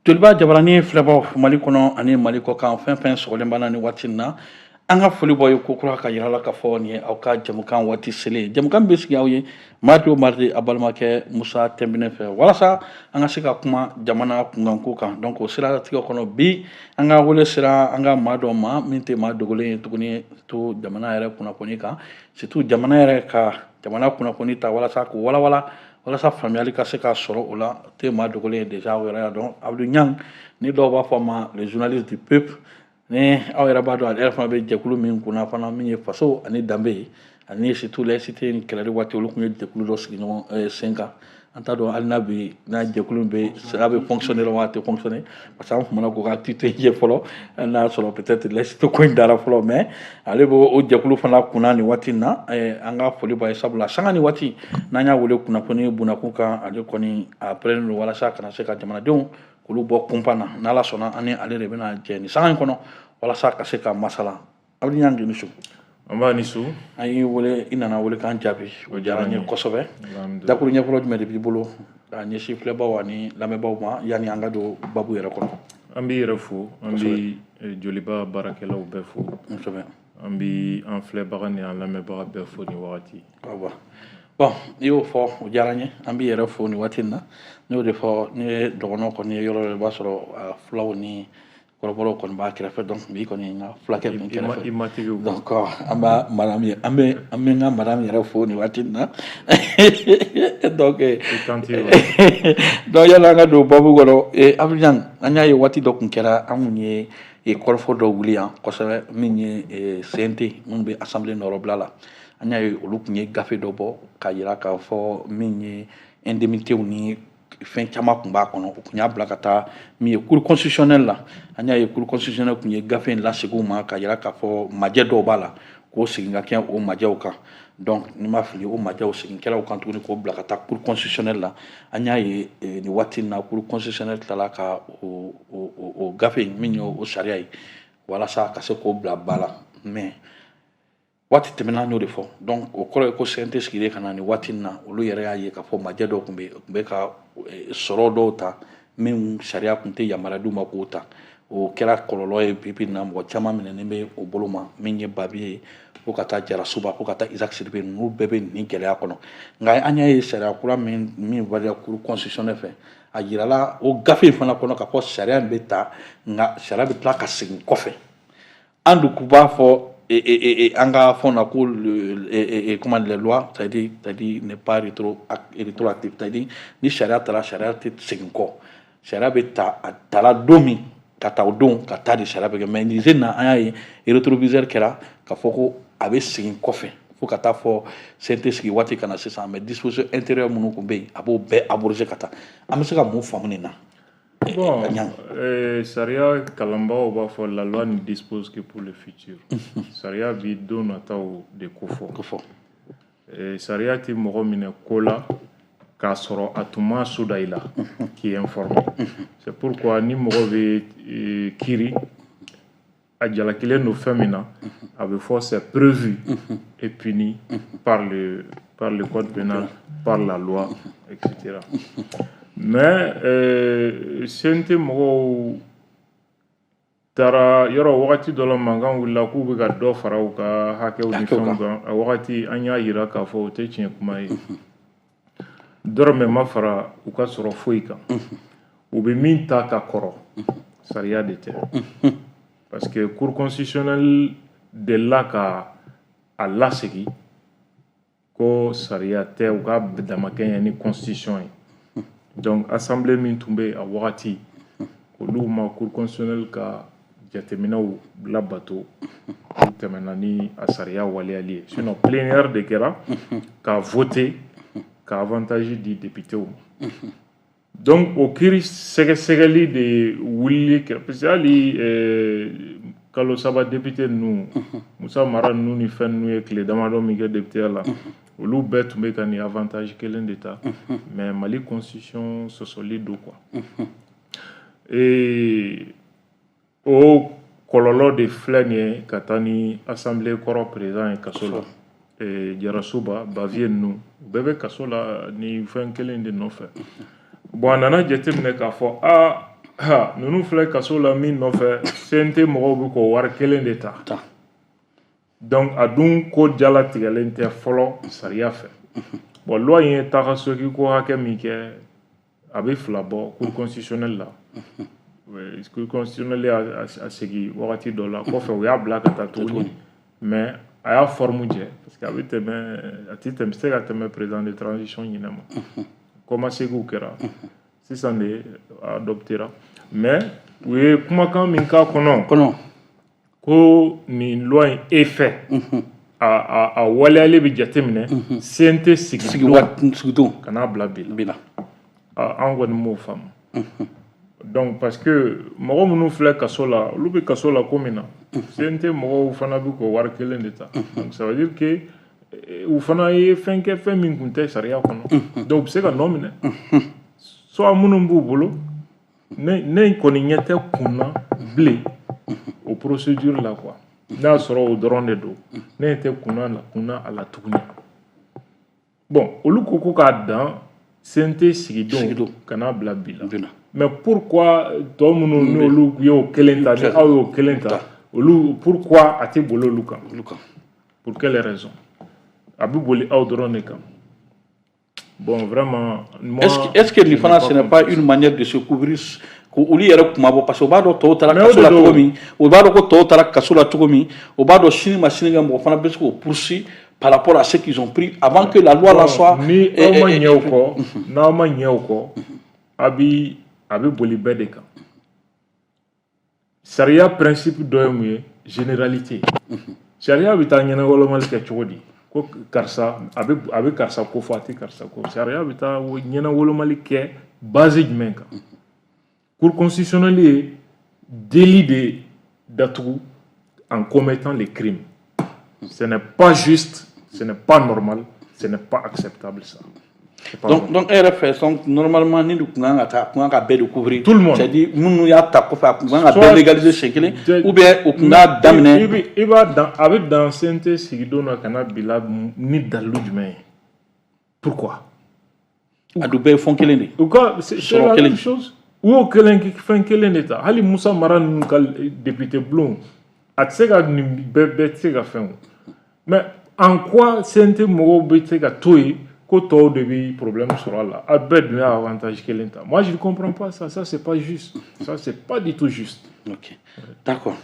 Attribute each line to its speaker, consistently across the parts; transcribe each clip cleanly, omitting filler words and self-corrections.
Speaker 1: Joliba Jabarani filɛbaw, Mali kɔnɔ ani Mali kɔ kan, fɛn fɛn sɔgɔlen b'an na ni waati in na, an ka foli bɔ ye ko kura ka yira la k'a fɔ nin ye aw ka jamukan waati selen. Jamukan bɛ sigi aw ye mardi o mardi, a balimakɛ Musa Tɛnbinɛ fɛ, walasa an ka se ka kuma jamana kunkanko kan. Donc o siratigɛ kɔnɔ, bi an ka wele sera an ka maa dɔ ma min tɛ maa dogolen ye tuguni to jamana yɛrɛ kunnafoni kan, surtout jamana yɛrɛ ka jamana kunnafoni ta walasa k'o walawala, walasa faamuyali ka se ka sɔrɔ o la. Tɛ maa dogolen ye déjà, aw yɛrɛ y'a dɔn, Abdou Niang, ni dɔw b'a fɔ a ma le journaliste du peuple. Ni aw yɛrɛ b'a dɔn, ale yɛrɛ fana bɛ jɛkulu min kunna fana, min ye faso ani danbe ye, ani surtout laïcité ni kɛlɛli waati, olu tun ye jɛkulu dɔ sigi ɲɔgɔn sen kan. An t'a dɔn hali n'a bi n'a jɛkulu bɛ a bɛ fonctionner wa a tɛ fonctionner, parce que an kumana k'o ka activité ye fɔlɔ, n'a y'a sɔrɔ peut-être laïcité ko in dara fɔlɔ. Mais ale b'o o jɛkulu fana kunna nin waati in na. An ka foli b'a ye, sabula sanga ni waati n'an y'a wele kunnafoni bunakun kan, ale kɔni a pɛrɛnnen don walasa ka na se ka jamanadenw k'olu bɔ kunpan na. N'Ala sɔnna, an ni ale de bɛna jɛ nin sanga in kɔnɔ walasa ka se ka masala. Abdou Niang, ni su.
Speaker 2: An b'a ni su.
Speaker 1: An y'i wele, i nana wele k'an jaabi, o diyara n ye kosɛbɛ. Dakuru ɲɛfɔlɔ jumɛn de b'i bolo k'a ɲɛsin filɛbaw ani lamɛnbaaw ma, yanni an ka don babu yɛrɛ kɔnɔ?
Speaker 2: An b'i yɛrɛ fo, an bɛ Joliba baarakɛlaw bɛɛ fo. An bɛ an filɛbaga ni an lamɛnbaga bɛɛ fo nin wagati.
Speaker 1: Bon, i y'o fɔ, o diyara n ye. An b'i yɛrɛ fo nin waati in na. N y'o de fɔ, ni ye dɔgɔnɔ kɔni ye yɔrɔ, i b'a sɔrɔ fulaw ni kɔrɔbɔrɔw kɔni b'a kɛrɛfɛ. Donc bi kɔni n ka fulakɛ bɛ n kɛrɛfɛ.
Speaker 2: I matigiw.
Speaker 1: Donc an b'a madame ye, an bɛ n ka madame yɛrɛ fo nin waati in na. Donc donc yanni an ka don babu kɔnɔ, Abdou Niang, an y'a ye waati dɔ tun kɛra, an kun ye kɔrɔfɔ dɔ wuli yan kosɛbɛ, min ye CNT minnu bɛ assemblée nɔrɔbila la. An y'a ye olu tun ye gafe dɔ bɔ k'a yira k'a fɔ min ye indemnité ni fɛn caman tun b'a kɔnɔ. U tun y'a bila ka taa min ye cour constitutionnelle la. An y'a ye cour constitutionnelle tun ye gafe in lasegin u ma k'a yira k'a fɔ majɛ dɔw b'a la, k'o segin ka kɛ o majɛw kan. Donc ni ma fili, o majɛw segin kɛra o kan tuguni k'o bila ka taa cour constitutionnelle la. An y'a ye nin waati in na, cour constitutionnelle tilala ka o gafe in, min ye o sariya ye, walasa ka se k'o bila ba la. Mais waati tɛmɛna, an y'o de fɔ. Donc o kɔrɔ ye ko CNT sigilen ka na nin waati in na, olu yɛrɛ y'a ye k'a fɔ majɛ dɔw tun bɛ ka sɔrɔ dɔw ta min sariya tun tɛ yamaruya d'u ma k'o ta. O kɛra kɔlɔlɔ ye. Bi bi in na, mɔgɔ caman minɛnen bɛ o bolo ma, min ye Babi ye, fo ka taa Jarasuba, fo ka taa Isaac Sidibe, ninnu bɛɛ bɛ nin gɛlɛya kɔnɔ. Nka an y'a ye sariya kura min validé cour constitutionnelle fɛ, a yirala o gafe in fana kɔnɔ k'a fɔ sariya in bɛ ta, nka sariya bɛ tila ka segin kɔfɛ. An dun kun b'a fɔ an ka fɛnw na ko comment, les lois, c'est-à-dire n'est pas rétroactive, c'est-à-dire ni sariya taara, sariya tɛ segin kɔ. Sariya bɛ ta, a tala don min ka taa, o don ka taa de sariya bɛ kɛ. Mais nin sen na, an y'a ye rétroviseur kɛra k'a fɔ ko a bɛ segin kɔfɛ fo ka taa fɔ CNT sigi waati ka na sisan. Mais disposition intérieure minnu tun bɛ yen, a b'o bɛɛ abrogé ka taa. An bɛ se ka mun faamu nin na?
Speaker 2: Bon, sariya kalanbagaw b'a fɔ la loi ne dispose que pour le futur. Sariya bi don nataw de kofɔ.
Speaker 1: Kofɔ.
Speaker 2: Sariya tɛ mɔgɔ minɛ ko la k'a sɔrɔ a tun ma soda i la k'i informé. C'est pourquoi ni mɔgɔ bɛ kiiri, a jalakilen don fɛn min na, a bɛ fɔ c'est prévu et puni par le code pénal, par la loi, etc. Mais CNT mɔgɔw taara yɔrɔ, wagati dɔ la mankan wulila k'u bɛ ka dɔ fara u ka hakɛw ni fɛnw kan. A wagati an y'a yira k'a fɔ o tɛ tiɲɛ kuma ye, dɔrɔmɛ ma fara u ka sɔrɔ foyi kan. U bɛ min ta ka kɔrɔ, sariya de tɛ, parce que cour constitutionnelle delila ka a lasegin ko sariya tɛ, u ka damakɛɲɛ ni constitution ye. Donc assemblée min tun bɛ a wagati, olu ma cour constitutionnelle ka jateminɛw labato, u tɛmɛna ni a sariya waleyali ye. Sinon plénière de kɛra ka voter ka avantage di députéw ma. Donc o kiiri sɛgɛsɛgɛli de wulili kɛra, parce que hali kalo 3 député ninnu, Musa Mara ninnu ni fɛn ninnu ye tile damadɔ min kɛ député la, olu bɛɛ tun bɛ ka nin avantage kelen de ta. Mais Mali constitution sɔsɔli don quoi. Et o kɔlɔlɔ de filɛ nin ye ka taa ni assemblée kɔrɔ président ye kaso la, Jarasuba, Bavieux ninnu, u bɛɛ bɛ kaso la ni fɛn kelen de nɔfɛ. Bon, a nana jateminɛ k'a fɔ aa Ha, ninnu filɛ kaso la min nɔfɛ, CNT mɔgɔw bɛ k'o wari kelen de ta. Donc a dun ko jalatigɛlen tɛ fɔlɔ sariya fɛ. Bon, loi in ye taga segin ko hakɛ min kɛ, a bɛ 2 bɔ Cour constitutionnelle la. Cour constitutionnelle y'a segin wagati dɔ la kɔfɛ, u y'a bila ka taa tuguni, mais a y'a forme jɛ parce que a bɛ tɛmɛ, a ti tɛmɛ, se ka tɛmɛ président de transition ɲinɛ ma. Kɔmasegiw kɛra sisan de, adoptera, mais u ye kumakan min k'a kɔnɔ ko nin loi in effet a waleyali bɛ jateminɛ CNT
Speaker 1: sigidon
Speaker 2: ka n'a bila bi la. An kɔni m'o faamu. Donc parce que mɔgɔ minnu filɛ kaso la, olu bɛ kaso la ko min na, CNT mɔgɔw fana bɛ k'o wari kelen de ta. Donc ça veut dire que u fana ye fɛn kɛ, fɛn min tun tɛ sariya kɔnɔ. Donc u bɛ se ka nɔ minɛ soit minnu b'u bolo. Ne kɔni ɲɛ tɛ kun na bilen o procédure la quoi. N'a y'a sɔrɔ o dɔrɔn de don, ne tɛ kunna a la tuguni. Bon, olu ko k'a dan CNT sigidon ka n'a bila bi la, mais pourquoi tɔ minnu n'olu y'o kelen ta, ni aw y'o kelen ta, olu, pourquoi a tɛ boli olu kan? Pour quelle raison a bɛ boli aw dɔrɔn de kan? Bon, vraiment,
Speaker 1: moi, est-ce que nin fana, ce n'est pas une manière de se couvrir, k'olu yɛrɛ kuma bɔ? Parce que u b'a dɔn tɔw taara kaso la cogo min, u b'a dɔn ko tɔw taara kaso la cogo min, u b'a dɔn sini ma sini kɛ mɔgɔ fana bɛ se k'o poursuivre par rapport à ce qu'ils ont pris avant que la loi la soit.
Speaker 2: Ni aw ma ɲɛ o kɔ, n'aw ma ɲɛ o kɔ, a bɛ boli bɛɛ de kan. Sariya principe dɔ ye mun ye? Généralité. Sariya bɛ taa ɲɛnawolomali kɛ cogo di? Ko karisa a bɛ karisa ko fɔ, a tɛ karisa ko. Sariya bɛ taa ɲɛnawolomali kɛ base jumɛn kan? Cour constitutionnelle ye délit de datugu en commettant les crimes. Ce n'est pas juste, ce n'est pas normal, ce n'est pas acceptable, ça.
Speaker 1: Donc e yɛrɛ fɛ, donc normalement ni tun kan ka taa, a tun kan ka bɛɛ de couvrir.
Speaker 2: Tout le monde.
Speaker 1: C'est à dire minnu y'a ta kɔfɛ, a tun kan ka bɛɛ légaliser siɲɛ kelen, ou bien o tun k'a daminɛ.
Speaker 2: I b'a dan, a bɛ dan CNT sigidon na ka na bila ni dalilu jumɛn ye? Pourquoi?
Speaker 1: A dun bɛɛ ye fɛn kelen de ye.
Speaker 2: U ka, c'est la même chose. U y'o kelen, fɛn kelen de ta. Hali Musa Mara ninnu ka député bulon, a tɛ se ka nin bɛɛ, bɛɛ tɛ se ka fɛn o. Mais en quoi CNT mɔgɔw bɛ se ka to yen ko tɔw de bɛ problème sɔrɔ a la? A bɛɛ dun y'a avantage kelen ta. Moi, je ne comprends pas ça. Ça, c'est pas juste, ça, c'est pas du tout juste.
Speaker 1: Ok, d'accord.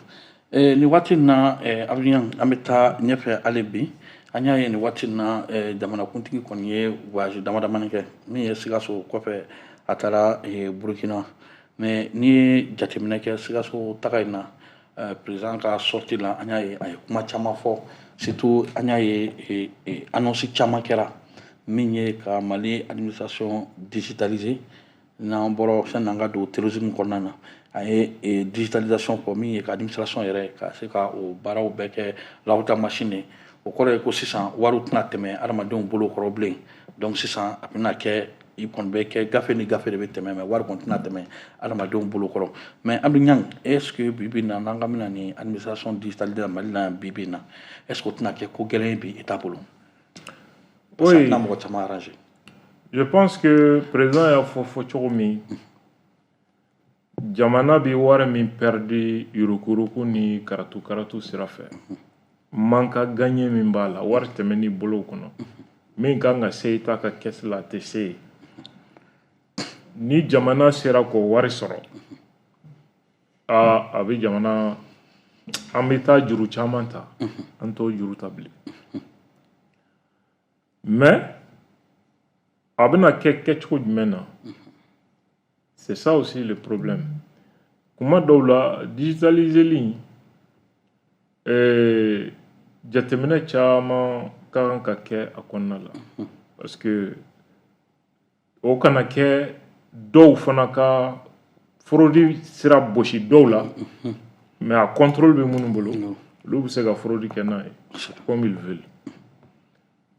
Speaker 1: Nin waati in na, Abdou, an bɛ taa ɲɛfɛ hali bi. An y'a ye nin waati in na, jamanakuntigi kɔni ye voyage dama damani kɛ, min ye Sikaso kɔfɛ, a taara Burukina. Mais n'i ye jateminɛ kɛ Sikaso taga in na, président ka sortie la, an y'a ye a ye kuma caman fɔ. Surtout an y'a ye annonce caman kɛra, min ye ka Mali administration digitaliser. N'an bɔra sani an ka don terrorisme kɔnɔna na, a ye digitalisation fɔ, min ye ka administration yɛrɛ ka se ka o baaraw bɛɛ kɛ lawuta machine ye. O kɔrɔ ye ko sisan wariw tɛna tɛmɛ adamadenw bolo kɔrɔ bilen. Donc sisan a bɛna kɛ, i kɔni bɛ kɛ gafe ni gafe de bɛ tɛmɛ, mais wari kɔni tɛna tɛmɛ adamadenw bolo kɔrɔ. Mais Abdou Niang, est ce que bi bi in na, n'an ka bɛna ni administration digitalisée Mali la yan bi bi in na, est ce que o tɛna kɛ ko gɛlɛn ye bi État bolo? Parce que a tɛna mɔgɔ caman arranger.
Speaker 2: Je pense que président y'a fɔ fɔ cogo min, jamana bɛ wari min perdu yuruku ni karatu karatu sira fɛ, manque à gagner min b'a la, wari tɛmɛni bolow kɔnɔ, min kan ka se État ka caisse la, a tɛ se yen. Ni jamana sera k'o wari sɔrɔ, aa, a bɛ jamana, an bɛ taa juru caman ta, an t'o juru ta bilen. Mais a bɛna kɛ kɛcogo jumɛn na? C'est ça aussi le problème. Kuma dɔw la, digitaliseli, jateminɛ caman ka kan ka kɛ a kɔnɔna la, parce que o kana kɛ dɔw fana ka fraude sira bosi dɔw la. Mais a contrôle bɛ minnu bolo, olu bɛ se ka fraude kɛ n'a ye comme ils veulent.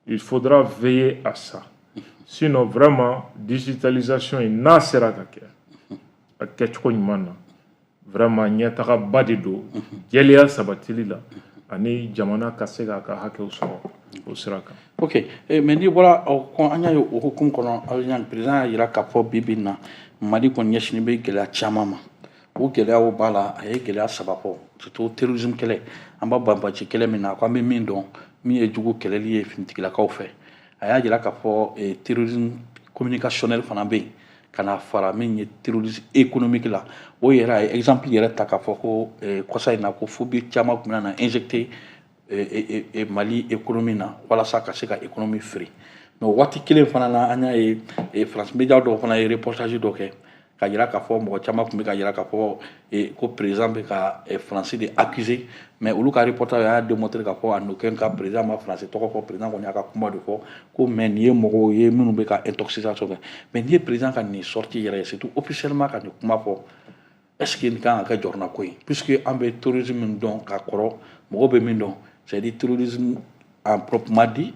Speaker 2: Il faudra veiller à ça. Sinon, vraiment, digitalisation in, n'a sera ka kɛ a kɛcogo ɲuman na, vraiment ɲɛtagaba de don jɛlenya sabatili la ani jamana ka se k'a ka hakɛw sɔrɔ. o sira kan.
Speaker 1: Ok, mais n'i bɔra o kɔn, an y'a ye o hukumu kɔnɔ, Abidjan, président y'a jira k'a fɔ bi bi in na, Mali kɔni ɲɛsinnen bɛ gɛlɛya caman ma. O gɛlɛyaw b'a la, a ye gɛlɛya saba fɔ, surtout terrorisme kɛlɛ. An b'a banbaci kɛlɛ min na, ko an bɛ min dɔn, min ye jugu kɛlɛli ye finitigilakaw fɛ. A y'a jira k'a fɔ terrorisme communicationnel fana bɛ yen, ka na fara min ye terrorisme économique la. O yɛrɛ, a ye exemple yɛrɛ ta k'a fɔ ko kɔsa in na, ko phobie caman tun bɛna na injecter Mali économie na walasa ka se ka économie feere. Mais o waati kelen fana na, an y'a ye France Média dɔw fana ye reportage dɔ kɛ ka jira k'a fɔ mɔgɔ caman tun bɛ ka jira k'a fɔ ko président bɛ ka France de accuser. Mais olu ka reportage y'a démontrer k'a fɔ en aucun cas président ma France tɔgɔ fɔ. Président kɔni y'a ka kuma de fɔ ko mais nin ye mɔgɔw ye minnu bɛ ka intoxication kɛ. Mais n'i ye président ka nin sortie yɛrɛ ye, surtout officiellement ka nin kuma fɔ, est ce que nin kan ka kɛ jɔrɔnako ye? Puisque an bɛ terrorisme min dɔn ka kɔrɔ, mɔgɔw bɛ min dɔn, c'est à dire terrorisme en proprement dit,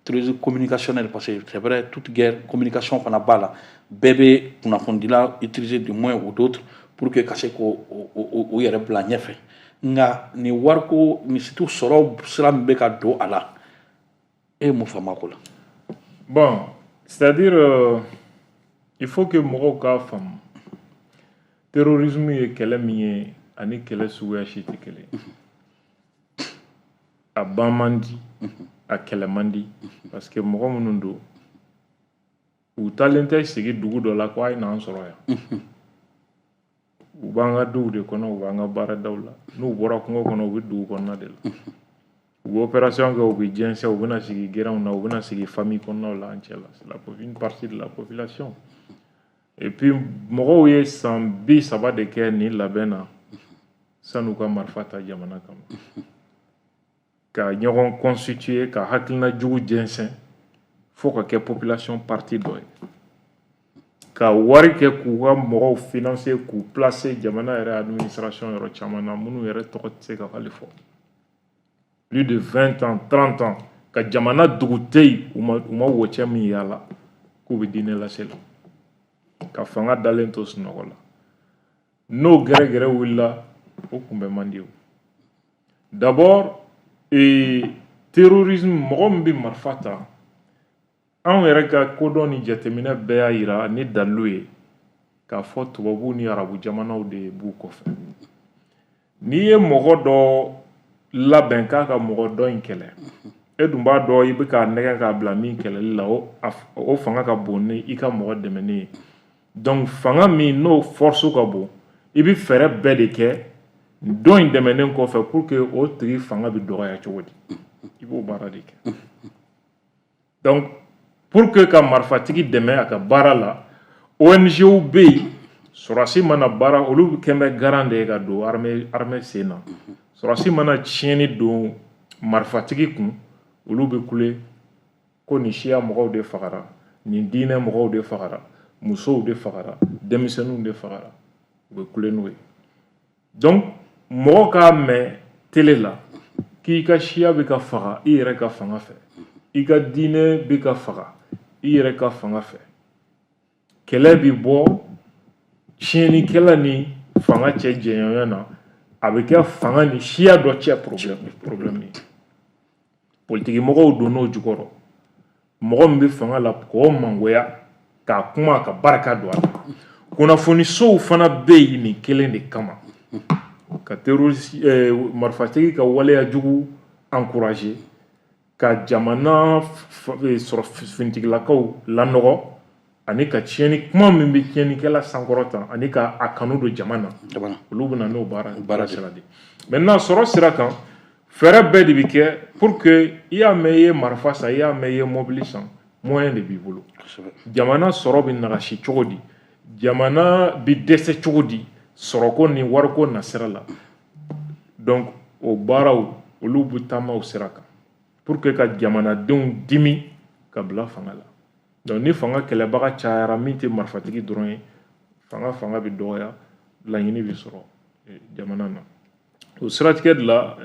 Speaker 1: terrorisme communicationnel, parce que c'est vrai, toute guerre, communication fana b'a la. Bɛɛ bɛ kunnafonidila utiliser de moyens ou d'autres pour que ka se k'o o yɛrɛ bila ɲɛfɛ. Nka nin wariko nin, surtout sɔrɔ sira min bɛ ka don a la, e ye mun faamu a ko la?
Speaker 2: Bon, c'est-à-dire il faut que mɔgɔw k'a faamu, terrorisme ye kɛlɛ min ye ani kɛlɛ suguya si tɛ kelen. A ban man di, a kɛlɛ man di, parce que mɔgɔ minnu don, u taalen tɛ sigi dugu dɔ la ko a ye n'an sɔrɔ yan. U b'an ka duw de kɔnɔ, u b'an ka baaradaw la. N'u bɔra kungo kɔnɔ, u bɛ dugu kɔnɔna de la, u bɛ opération kɛ, u bɛ jɛnsɛn, u bɛna sigi gɛrɛnw na, u bɛna sigi famille kɔnɔnaw la, an cɛ la. C'est la une partie de la population. Et puis mɔgɔw ye san 30 de kɛ nin labɛn na san'u ka marifa ta jamana kama, ka ɲɔgɔn constituer, ka hakilina jugu jɛnsɛn fo ka kɛ population partie dɔ ye, ka wari kɛ k'u ka mɔgɔw financer, k'u placer jamana yɛrɛ administration yɔrɔ caman na, minnu yɛrɛ tɔgɔ tɛ se ka hali fɔ. Plus de 20 ans, 30 ans, ka jamana dugu tɛ yen u ma wɔcɛ min yaala k'u bɛ diinɛ lase la, ka fanga dalen to sunɔgɔ la. N'o gɛrɛgɛrɛ wulila, o kunbɛ man di. O d'abord, terrorisme, mɔgɔ min bɛ marifa ta, anw yɛrɛ ka kodɔn ni jateminɛ bɛɛ y'a yira ni dalilu ye k'a fɔ tubabuw ni arabu jamanaw de b'u kɔfɛ. N'i ye mɔgɔ dɔ labɛn k'a ka mɔgɔ dɔ in kɛlɛ, e dun b'a dɔn i bɛ k'a nɛgɛ k'a bila min kɛlɛli la, o fanga ka bon ni i ka mɔgɔ dɛmɛni ye. Donc fanga min n'o force ka bon, i bɛ fɛɛrɛ bɛɛ de kɛ dɔ in dɛmɛnen kɔfɛ pour que o tigi fanga bɛ dɔgɔya cogo di, i b'o baara de kɛ. Donc pour que ka marifatigi dɛmɛ a ka baara la, ONG bɛ yen. Sɔrɔdasi mana baara, olu kɛn bɛ garant de ye ka don armée sen na. Sɔrɔdasi mana tiɲɛni don marifatigi kun, olu bɛ kule ko nin siya mɔgɔw de fagara, nin diinɛ mɔgɔw de fagara, musow de fagara, denmisɛnninw de fagara. U bɛ kule n'o ye. Donc mɔgɔ k'a mɛn télé la k'i ka siya bɛ ka faga i yɛrɛ ka fanga fɛ, i ka diinɛ bɛ ka faga i yɛrɛ ka fanga fɛ, kɛlɛ bɛ bɔ tiɲɛnikɛla ni fanga cɛ jɛɲɔgɔnya na, a bɛ kɛ fanga ni siya dɔ cɛ problème ye. Politiki mɔgɔw donn'o jukɔrɔ, mɔgɔ min bɛ fanga la k'o mangoya k'a kuma ka barika don a la. Kunnafonisow fana bɛ yen nin kelen de kama, ka terroriste, marifatigi ka waleya jugu encourager, ka jamana sɔrɔ finitigilakaw lanɔgɔ, ani ka tiɲɛni kuma min bɛ tiɲɛnikɛla sankɔrɔta, ani ka a kanu don jama na. Olu bɛ na n'o baara sira de. Maintenant, sɔrɔ sira kan, fɛɛrɛ bɛɛ de bɛ kɛ pour que i y'a mɛn i ye marifa san, i y'a mɛn i ye mobili san, moyen de b'i bolo. Jamana sɔrɔ bɛ nagasi cogo di, jamana bɛ dɛsɛ cogo di sɔrɔko ni wariko nasira la? Donc o baaraw, olu bɛ taama o sira kan pour que ka jamanadenw dimi ka bila fanga la. Donc ni fanga kɛlɛbaga cayara, min tɛ marifatigi dɔrɔn ye, fanga bɛ dɔgɔya, laɲini bɛ sɔrɔ jamana na. O siratigɛ de la,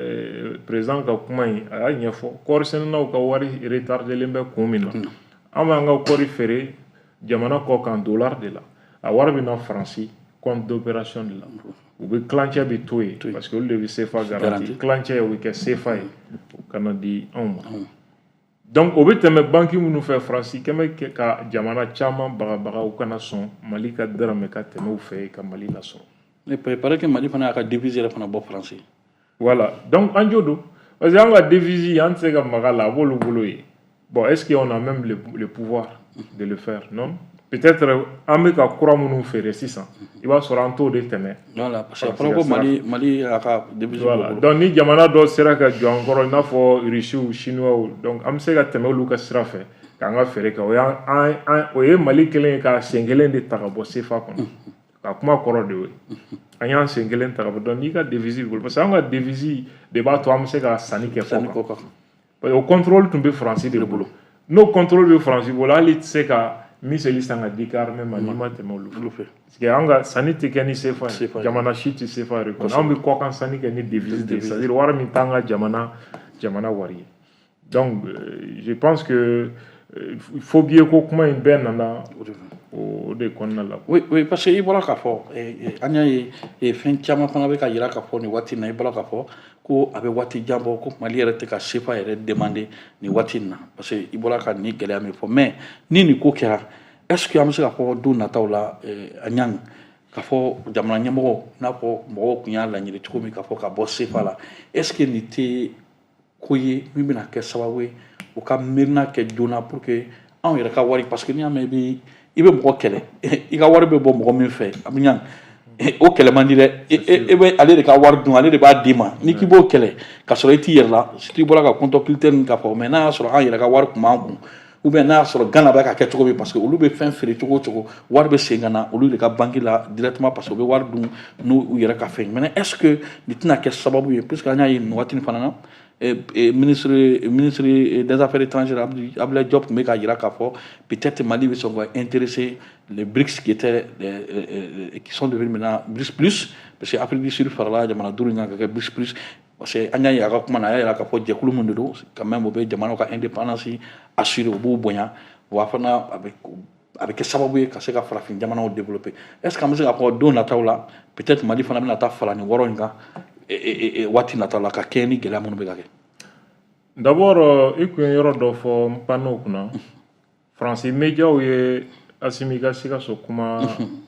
Speaker 2: président ka kuma in, a y'a ɲɛfɔ kɔɔri sɛnɛnaw ka wari retardelen bɛ kun min na. An b'an ka kɔɔri feere jamana kɔ kan dollar de la, a wari bɛ na Faransi compte d'opération de la. U bɛ tilancɛ bɛ to yen parce que olu de bɛ CFA garanti. Tilancɛ o bɛ kɛ CFA ye, o kana di anw ma. Donc o bɛ tɛmɛ banque minnu fɛ, Faransi kɛmɛ ka jamana caman bagabaga u kana sɔn Mali ka dɔrɔmɛ ka tɛmɛ u fɛ ka Mali lasɔrɔ.
Speaker 1: Mais il paraît que Mali fana y'a ka devise yɛrɛ fana bɔ Faransi.
Speaker 2: Voilà, donc an jo don, parce que an ka devise, an tɛ se ka maga la, a b'olu bolo yen. Bon, est-ce qu'on a même le pouvoir de le faire? Non, peut-être an bɛ ka kura minnu feere sisan, i b'a sɔrɔ an t'o de tɛmɛ.
Speaker 1: Voilà, parce que a fɔra ko Mali y'a ka devise.
Speaker 2: Voilà, donc ni jamana dɔ sera ka jɔ an kɔrɔ, i n'a fɔ Russiw, Chinois, donc an bɛ se ka tɛmɛ olu ka sira fɛ k'an ka feere kɛ. O y'an an o ye Mali kelen ye ka sen kelen de ta ka bɔ CFA kɔnɔ. Ka kuma kɔrɔ de y'o ye, an y'an sen kelen ta ka bɔ. Donc n'i ka devise b'i bolo, parce que an ka devise de b'a to an bɛ se ka sanni kɛ
Speaker 1: Sanni kɔ kan.
Speaker 2: Parce que o contrôle tun bɛ Faransi de bolo. N'o contrôle bɛ Faransi bolo, hali i tɛ se ka miseli san ka di i ka armée ma n'i ma tɛmɛ olu fɛ, parce que an ka sanni tɛ kɛ ni CFA ye, jamana si tɛ CFA reconnu. Anw bɛ kɔkan sanni kɛ ni devise de ye, c'est à dire wari min t'an ka jamana wari ye. Donc je pense que faux billet ko kuma in bɛɛ nana o de kɔnɔna la.
Speaker 1: Oui, parce que i bɔra k'a fɔ, an y'a ye fɛn caman fana bɛ ka yira k'a fɔ nin waati in na. I bɔra k'a fɔ ko a bɛ waati jan bɔ ko Mali yɛrɛ tɛ ka CFA yɛrɛ demander nin waati in na, parce que i bɔra ka nin gɛlɛya min fɔ. Mais ni nin ko kɛra, est ce que an bɛ se k'a fɔ don nataw la, a ɲan k'a fɔ jamana ɲɛmɔgɔ, i n'a fɔ mɔgɔw tun y'a laɲini cogo min k'a fɔ ka bɔ CFA la, est ce que nin tɛ ko ye min bɛna kɛ sababu ye u ka miirina kɛ joona pour que anw yɛrɛ ka wari? Parce que n'i y'a mɛn i bɛ mɔgɔ kɛlɛ, i ka wari bɛ bɔ mɔgɔ min fɛ, a bɛ ɲan, o kɛlɛ man di dɛ. E bɛ ale de ka wari dun, ale de b'a d'i ma. N'i k'i b'o kɛlɛ ka sɔrɔ i t'i yɛrɛ la, surtout i bɔra ka compte occulte nin k'a fɔ. Mais n'a y'a sɔrɔ an yɛrɛ ka wari tun b'an kun, ou bien n'a y'a sɔrɔ Ghana bɛ ka kɛ cogo min, parce que olu bɛ fɛn feere cogo o cogo, wari bɛ segin ka na olu de ka banque la directement, parce que u bɛ wari dun n'u yɛrɛ ka fɛn. Maintenant, est ce que nin tɛna kɛ sababu ye? Puisque an y'a ye nin waati in fana na, ministre des Affaires étrangères Abdoulaye Diop tun bɛ k'a jira k'a fɔ peut-être Mali bɛ sɔn ka intéresser les BRICS qui sont devenus maintenant BRICS plus, parce que Afrique du Sud farala jamana duuru in kan ka kɛ BRICS plus. Parce que an y'a ye a ka kuma na, a y'a jira k'a fɔ jɛkulu min de don quand même, o bɛ jamanaw ka indépendance assurer, u b'u bonya, wa fana a bɛ kɛ sababu ye ka se ka farafin jamanaw développer. Est ce que an bɛ se k'a fɔ don nataw la, peut-être Mali fana bɛna taa fara nin wɔɔrɔ in kan waati nataw la, ka kɛɲɛ ni gɛlɛya minnu bɛ ka kɛ?
Speaker 2: D'abord, i kun ye yɔrɔ dɔ fɔ, n pann'o kunna. Faransi médiaw ye Asimi ka Sikaso kuma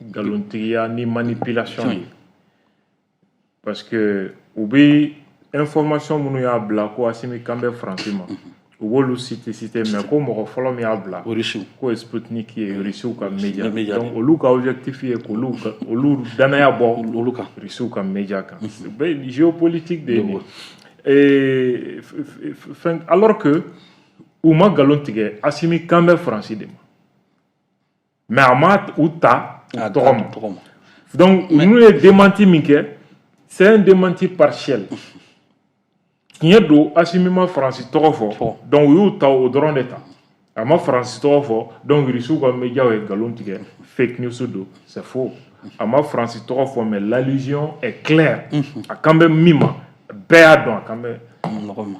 Speaker 2: nkalontigiya ni manipulation ye, parce que u bɛ information minnu y'a bila ko Asimi kan bɛ Faransi ma, u b'olu citer citer, mais ko mɔgɔ fɔlɔ min y'a bila k'o ye Sputnik ye, Rusiw ka média. Donc olu ka objectif ye k'olu olu danaya bɔ
Speaker 1: olu kan,
Speaker 2: Rusiw ka média kan. Bɛɛ géopolitique de ye nin ye fɛn, alors que u ma nkalon tigɛ, Asimi kan bɛ Faransi de ma, mais a ma u ta u tɔgɔ ma. Donc ninnu ye démenti min kɛ, c'est un démenti partiel. Tiɲɛ don, Asimi ma Faransi tɔgɔ fɔ, donc u y'u ta o dɔrɔn de ta. A ma Faransi tɔgɔ fɔ, donc Rusiw ka médiaw ye nkalon tigɛ, fake news don. C'est faux. A ma Faransi tɔgɔ fɔ, mais l'allusion est claire. A kan bɛ min ma, bɛɛ y'a dɔn,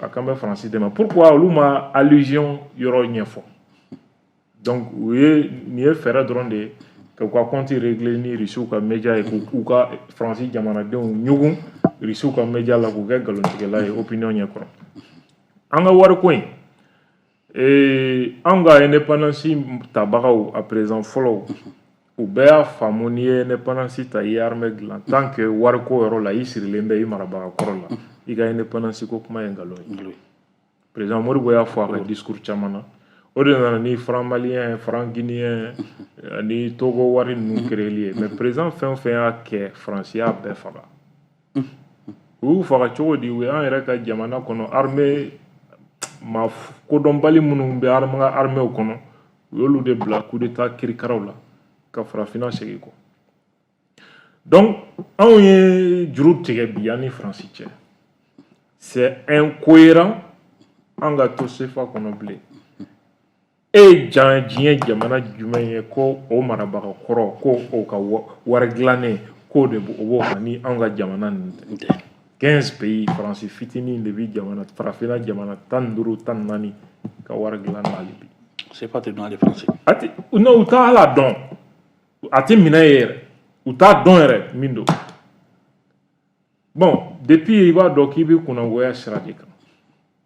Speaker 2: a kan bɛ Faransi de ma. Pourquoi olu ma allusion yɔrɔ ɲɛfɔ? Donc u ye nin ye fɛɛrɛ dɔrɔn de ye ka u ka compte régler ni Rusiw ka média ye, k'u ka Faransi jamanadenw ɲugun Rusiw ka média la, k'u kɛ nkalontigɛla ye opinion ɲɛkɔrɔ. An ka wariko in, an ka indépendance tabagaw à présent fɔlɔ, u bɛɛ y'a faamu, n'i ye indépendance ta, i ye armée dilan, tant que wariko yɔrɔ la i sirilen bɛ i marabaga kɔrɔ la, i ka indépendance ko kuma ye nkalon ye. Président Modibo y'a fɔ a ka discours caman na. O de nana ni franc malien, franc guinéen ani Togo wari ninnu créeli ye. Mais président fɛn o fɛn y'a kɛ, Faransi y'a bɛɛ faga. U y'u faga cogo di? U y'an yɛrɛ ka jamana kɔnɔ armée ma kodɔnbali minnu bɛ an ka armée kɔnɔ, u y'olu de bila coup d'état kirikaraw la ka farafinna segin kɔ. Donc anw ye juru tigɛ bi an ni Faransi cɛ, c'est incohérent an ka to CFA kɔnɔ bilen. E ye jan diɲɛ jamana jumɛn ye ko o marabaga kɔrɔ ko o ka wari dilannen k'o de o b'o kan ni anw ka jamana ninnu tɛ? 15 pays, Faransi fitinin de bi jamana farafinna jamana 15, 14 ka wari dilan n'ale bi.
Speaker 1: CFA tɛ dɔn hali Faransi.
Speaker 2: A tɛ, non, u t'a ala dɔn, a tɛ minɛ ye yɛrɛ, u t'a dɔn yɛrɛ min don. Bon, depuis i b'a dɔn k'i bɛ kunnagoya sira de kan.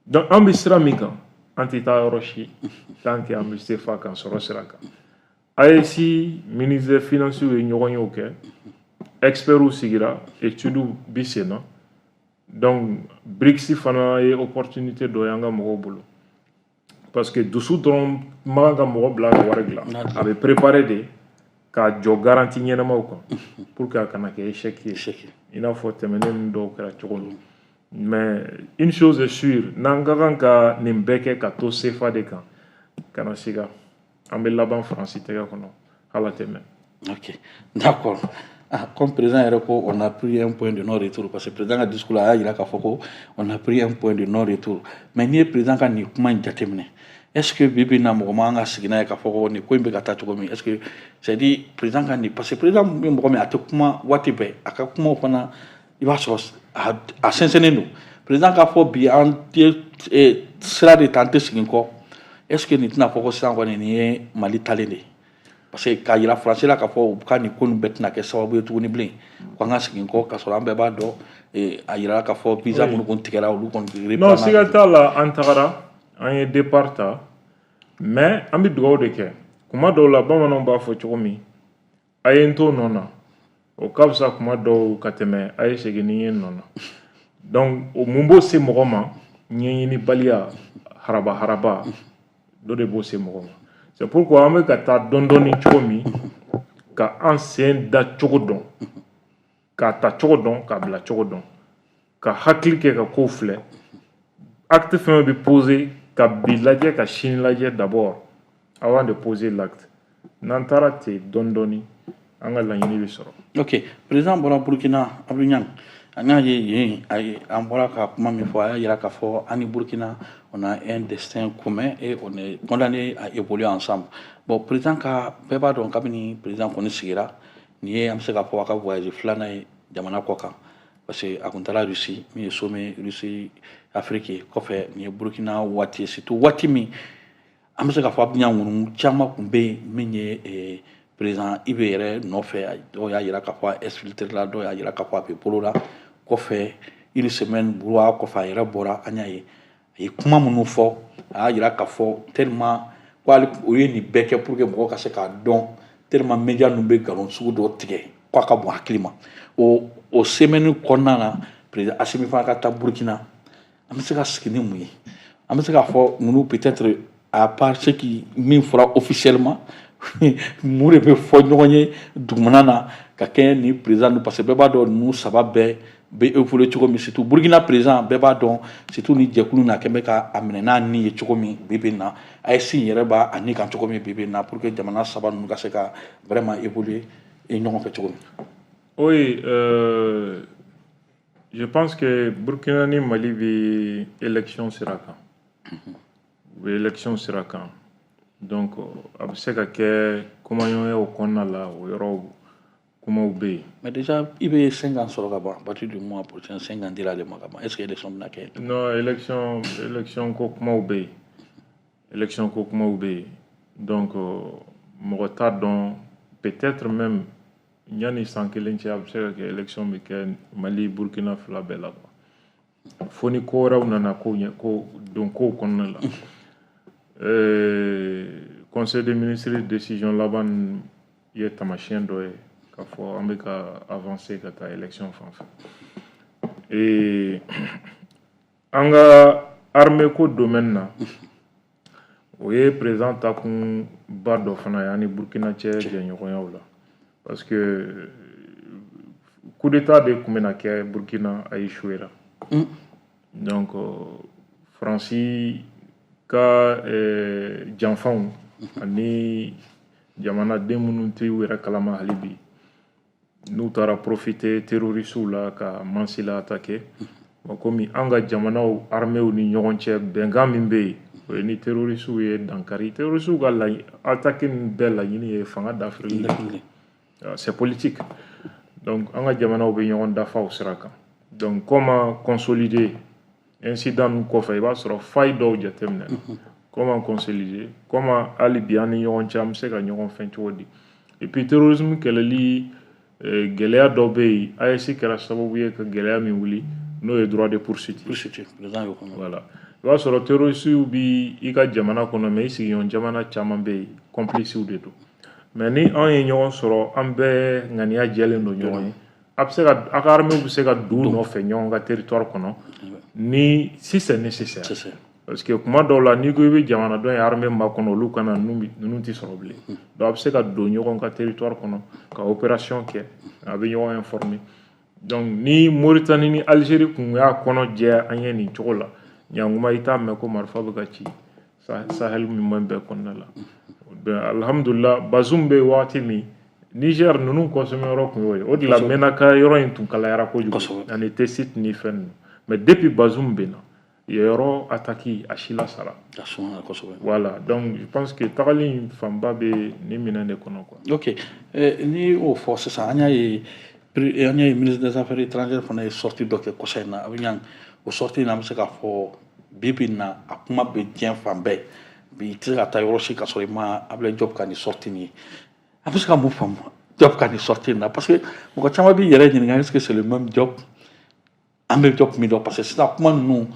Speaker 2: Donc an bɛ sira min kan, An tɛ taa yɔrɔ si tant que an bɛ CFA kan, sɔrɔ sira kan. AES ministre des finances ye ɲɔgɔn ye, o kɛ, experts sigira, études bi sen na. Donc BRICS fana ye opportunité dɔ ye an ka mɔgɔw bolo, parce que dusu dɔrɔn man kan ka mɔgɔ bila ka wari dilan. A bɛ préparer de k'a jɔ garantie ɲɛnamaw kan pour que a kana kɛ échec ye, i n'a fɔ tɛmɛnen dɔw kɛra cogo min. Mais une chose est sûre, n'an ka kan ka nin bɛɛ kɛ ka to CFA de kan, kana siga, an bɛ laban Faransi tɛgɛ kɔnɔ, hali a tɛ mɛn.
Speaker 1: Ok, d'accord. Ah, comme président yɛrɛ ko on a pris un point de non-retour, parce que président ka discours la, a y'a jira k'a fɔ ko on a pris un point de non-retour. Mais n'i ye président ka nin kuma in jateminɛ, est ce que bi bi in na, mɔgɔ man kan ka sigi n'a ye k'a fɔ ko nin ko in bɛ ka taa cogo min? Est ce que, c'est à dire, président ka nin, parce que président bɛ mɔgɔ min, a tɛ kuma waati bɛɛ, a ka kumaw fana, i b'a sɔrɔ a sɛnsɛnnen don. Président k'a fɔ bi an tɛ sira de ta, an tɛ segin kɔ, est ce que nin tɛna fɔ ko sisan kɔni nin ye Mali talen de ye? Parce que k'a yira Faransi la k'a fɔ u ka nin ko nin bɛɛ tɛna kɛ sababu ye tuguni bilen ko an ka segin kɔ, k'a sɔrɔ an bɛɛ b'a dɔn, a yira k'a fɔ visa minnu kun tigɛra, olu kɔni.
Speaker 2: Non, siga t'a la, an tagara, an ye départ ta, mais an bɛ dugawu de kɛ. Kuma dɔw la, bamananw b'a fɔ cogo min, a ye n to nɔ na, o ka fisa kuma dɔw ka tɛmɛ a ye segin ni ye nɔ na. Donc o mun b'o se mɔgɔ ma? Ɲɛɲinibaliya, haraba haraba dɔ de b'o se mɔgɔ ma. C'est pourquoi an bɛ ka taa dɔɔni dɔɔni cogo min, ka an sen da cogo dɔn, k'a ta cogo dɔn, k'a bila cogo dɔn, ka hakili kɛ ka kow filɛ, acte fɛn fɛn bɛ poser, ka bi lajɛ, ka sini lajɛ d'abord avant de poser l'acte. N'an taara ten dɔɔni dɔɔni, an ka laɲini bɛ sɔrɔ.
Speaker 1: Ok, président bɔra Burkina. Abdou Niang, an y'a ye yen, a ye, an bɔra ka kuma min fɔ, a y'a yira k'a fɔ an ni Burkina, on a un destin commun et on est condamné à évoluer ensemble. Bon, président ka, bɛɛ b'a dɔn, kabini président kɔni sigira nin ye, an bɛ se k'a fɔ a ka voyage filanan ye jamana kɔ kan, parce que a kun taara Russie, min ye sommet Russie Afrique ye. Kɔfɛ, nin ye Burkina waati ye, surtout waati min an bɛ se k'a fɔ Abdou Niang, ŋunu caman kun bɛ yen min ye président IB yɛrɛ nɔfɛ. Dɔw y'a yira k'a fɔ a exfiltré la, dɔw y'a yira k'a fɔ a bɛ bolo la. Kɔfɛ, une semaine brouhaha kɔfɛ, a yɛrɛ bɔra, an y'a ye a ye kuma minnu fɔ, a y'a yira k'a fɔ tellement ko hali o ye nin bɛɛ kɛ pour que mɔgɔw ka se k'a dɔn, tellement média ninnu bɛ nkalon sugu dɔ tigɛ k'a ka bon hakili ma. O semaine kɔnɔna na, président Assimi fana ka taa Burkina, an bɛ se ka sigi ni mun ye? An bɛ se k'a fɔ ninnu, peut-être à part ce qui min fɔra officiellement, mun de bɛ fɔ ɲɔgɔn ye dugumana na ka kɛ ni président ninnu? Parce que bɛɛ b'a dɔn ninnu saba bɛɛ bɛ évoluer cogo min, surtout Burkina président, bɛɛ b'a dɔn, surtout ni jɛkulu na kɛn bɛ ka a minɛ n'a ni ye cogo min bi bi in na, AES yɛrɛ b'a a ni kan cogo min bi bi in na, pour que jamana saba ninnu ka se ka vraiment évoluer ɲɔgɔn fɛ cogo min.
Speaker 2: Oui, je pense que Burkina ni Mali bɛ élection sira kan. U bɛ élection sira kan. Donc a bɛ se ka kɛ kumaɲɔgɔnyaw kɔnɔna la, o yɔrɔ kumaw bɛ yen.
Speaker 1: Mais déjà, i bɛ 5 ans sɔrɔ ka ban, à partir du mois prochain, 5 ans dira ale ma ka ban. Est ce que élection bɛna kɛ?
Speaker 2: Non, élection ko kumaw bɛ yen. Élection ko kumaw bɛ yen. Donc mɔgɔ t'a dɔn, peut-être même yanni san kelen cɛ, a bɛ se ka kɛ élection bɛ kɛ Mali, Burkina fila bɛɛ la quoi. Fo ni ko wɛrɛw nana ko ɲɛ ko don kow kɔnɔna la. Conseil des ministres décision laban ye taamasiyɛn dɔ ye k'a fɔ an bɛ ka avancer ka taa élection fan fɛ. Et an ka armée ko domaine na, o ye président takun ba dɔ fana ye an ni Burkina cɛ jɛɲɔgɔnyaw la, parce que coup d'état de tun bɛna kɛ Burkina, a échoué ra. Donc Faransi ka janfanw ani jamanaden minnu tɛ u yɛrɛ kalama hali bi, n'u taara profiter terroristes la ka Mansila attaquer. Bon, komi an ka jamanaw armées ni ɲɔgɔn cɛ bɛnkan min bɛ yen, o ye ni terroristes ye dankari, terroristes ka attaque nin bɛɛ laɲini ye fanga dafirili, c'est politique. Donc an ka jamanaw bɛ ɲɔgɔn dafa o sira kan. Donc comment consolider incident ninnu kɔfɛ, i b'a sɔrɔ faille dɔw jateminɛ, comment consolider, comment hali bi an ni ɲɔgɔn cɛ an bɛ se ka ɲɔgɔn fɛn cogo di? Et puis terrorisme kɛlɛli, gɛlɛya dɔ bɛ yen, AES kɛra sababu ye ka gɛlɛya min wuli, n'o ye droit de poursuite.
Speaker 1: Poursuite, président y'o kɔnɔ.
Speaker 2: Voilà. I b'a sɔrɔ terroristew bi i ka jamana kɔnɔ, mais i sigiɲɔgɔn jamana caman bɛ yen, complices de don. Mais ni anw ye ɲɔgɔn sɔrɔ, an bɛɛ ŋaniya jɛlen don ɲɔgɔn ye, a bɛ se ka a ka armée bɛ se ka don u nɔfɛ ɲɔgɔn ka territoire kɔnɔ ni si c'est nécessaire. Parce que kuma dɔw la, n'i ko i bɛ jamana dɔ ye armée makɔnɔ, olu kana ninnu tɛ sɔrɔ bilen. Donc a bɛ se ka don ɲɔgɔn ka territoire kɔnɔ ka opération kɛ, a bɛ ɲɔgɔn informer. Donc ni Mauritanie ni Algérie kun y'a kɔnɔ jɛ an ye nin cogo la, ɲankuma i t'a mɛn ko marifa bɛ ka ci Sahel min bɛɛ kɔnɔna la. Alhamdulillah, Bazoum bɛ waati min, Niger ninnu consommé yɔrɔ kun y'o ye. O de la Menaka yɔrɔ in tun kalayara kojugu ani Tessit ni fɛn ninnu. Mais depuis Bazoum bɛ na, yen yɔrɔ attaque a si la sara. Voilà, donc je pense que tagali in fanba bɛ nin minɛn de kɔnɔ quoi.
Speaker 1: Ok, n'i y'o fɔ sisan, an y'a ye ministre des Affaires étrangères fana ye sortie dɔ kɛ kɔsa in na. A bɛ ɲan o sortie in na, an bɛ se k'a fɔ bi bi in na, a kuma bɛ diɲɛ fan bɛɛ bi. I tɛ se ka taa yɔrɔ si ka sɔrɔ i ma Abdoulaye Diop ka nin sortie nin ye. An bɛ se ka mun faamu Diop ka nin sortie in na? Parce que mɔgɔ caman b'i yɛrɛ ɲininka, est ce que c'est le même Diop an bɛ Diop min dɔn? Parce que sisan kuma ninnu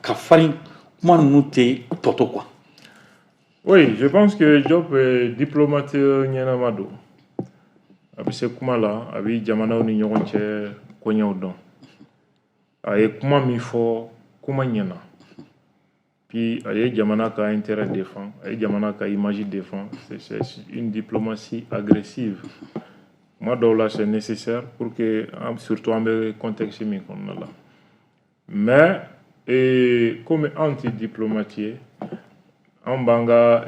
Speaker 1: ka farin, kuma ninnu tɛ tɔ to quoi.
Speaker 2: Oui, je pense que Diop est diplomate ɲɛnama don. A bɛ se kuma la, a bɛ jamanaw ni ɲɔgɔn cɛ koɲɛw dɔn. A ye kuma min fɔ, kuma ɲɛna. Puis a ye jamana ka intérêt défend, a ye jamana ka image défend. C'est une diplomatie agressive. Kuma dɔw la, c'est nécessaire pour que, surtout an bɛ contexte min kɔnɔna la. Mais et komi anw tɛ diplomate ye, anw b'an ka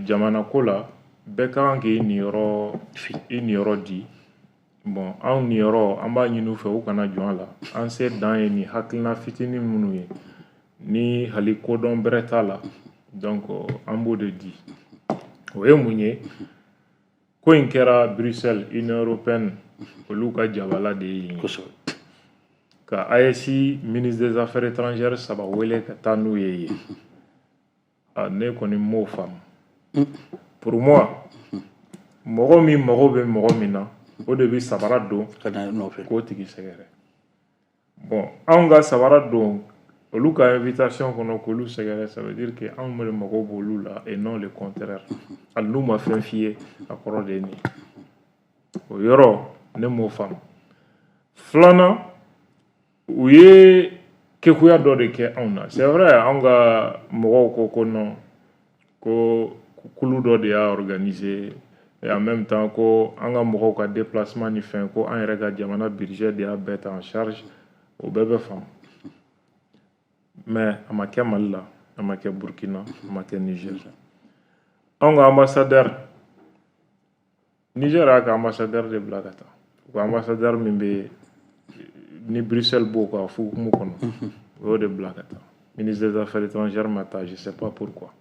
Speaker 2: jamana ko la, bɛɛ ka kan k'i niyɔrɔ i niyɔrɔ di. Bon, anw niyɔrɔ, an b'a ɲini u fɛ u kana jɔn a la. An se dan ye nin hakilina fitinin minnu ye, ni hali kodɔn bɛrɛ t'a la, donc an b'o de di. O ye mun ye? Ko in kɛra Bruxelles, Union européenne olu ka jabala de ye yen. Ka AES ministre des Affaires étrangères saba wele ka taa n'u ye yen, a ne kɔni m'o faamu. Pour moi, mɔgɔ min mago bɛ mɔgɔ min na, o de bɛ sabara don k'o tigi sɛgɛrɛ. Bon, anw ka sabara don olu ka invitation kɔnɔ k'olu sɛgɛrɛ, ça veut dire que anw de mago b'olu la et non le contraire. Hali n'u ma fɛn f'i ye, a kɔrɔ de ye nin ye. O yɔrɔ, ne m'o faamu. Filanan, u ye kekuya dɔ de kɛ anw na. C'est vrai, anw ka mɔgɔw ko ko non, ko kulu dɔ de y'a organiser et en même temps ko an ka mɔgɔw ka déplacement ni fɛn, ko an yɛrɛ ka jamana budget de y'a bɛɛ ta en charge. O bɛɛ bɛ faamu, mais a ma kɛ Mali la, a ma kɛ Burkina, a ma kɛ Niger. Anw ka ambassadeur, Niger y'a ka ambassadeur de bila ka taa. U ka ambassadeur min bɛ ni Bruxelles b'o ka hukumu kɔnɔ, o y'o de bila ka taa. Ministre des Affaires étrangères ma taa, je sais pas pourquoi.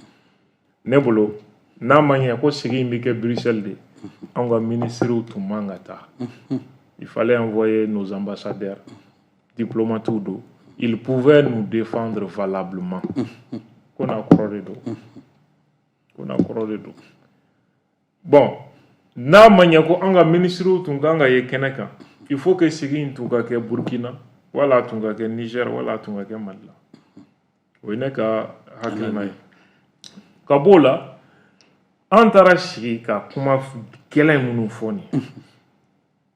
Speaker 2: Ne bolo, n'a ma ɲɛ ko sigi in bɛ kɛ Bruxelles de, anw ka ministres tun man ka taa. Il fallait envoyer nos ambassadeurs, diplomates don, ils pouvaient nous défendre valablement. Ko n'a kɔrɔ de don, ko n'a kɔrɔ de don. Bon, n'a ma ɲɛ ko an ka ministres tun kan ka ye kɛnɛ kan, il faut que sigi in tun ka kɛ Burkina, wala a tun ka kɛ Niger, wala a tun ka kɛ Mali la. O ye ne ka hakilina ye. Ka b'o la, an taara sigi ka kuma gɛlɛn minnu fɔ nin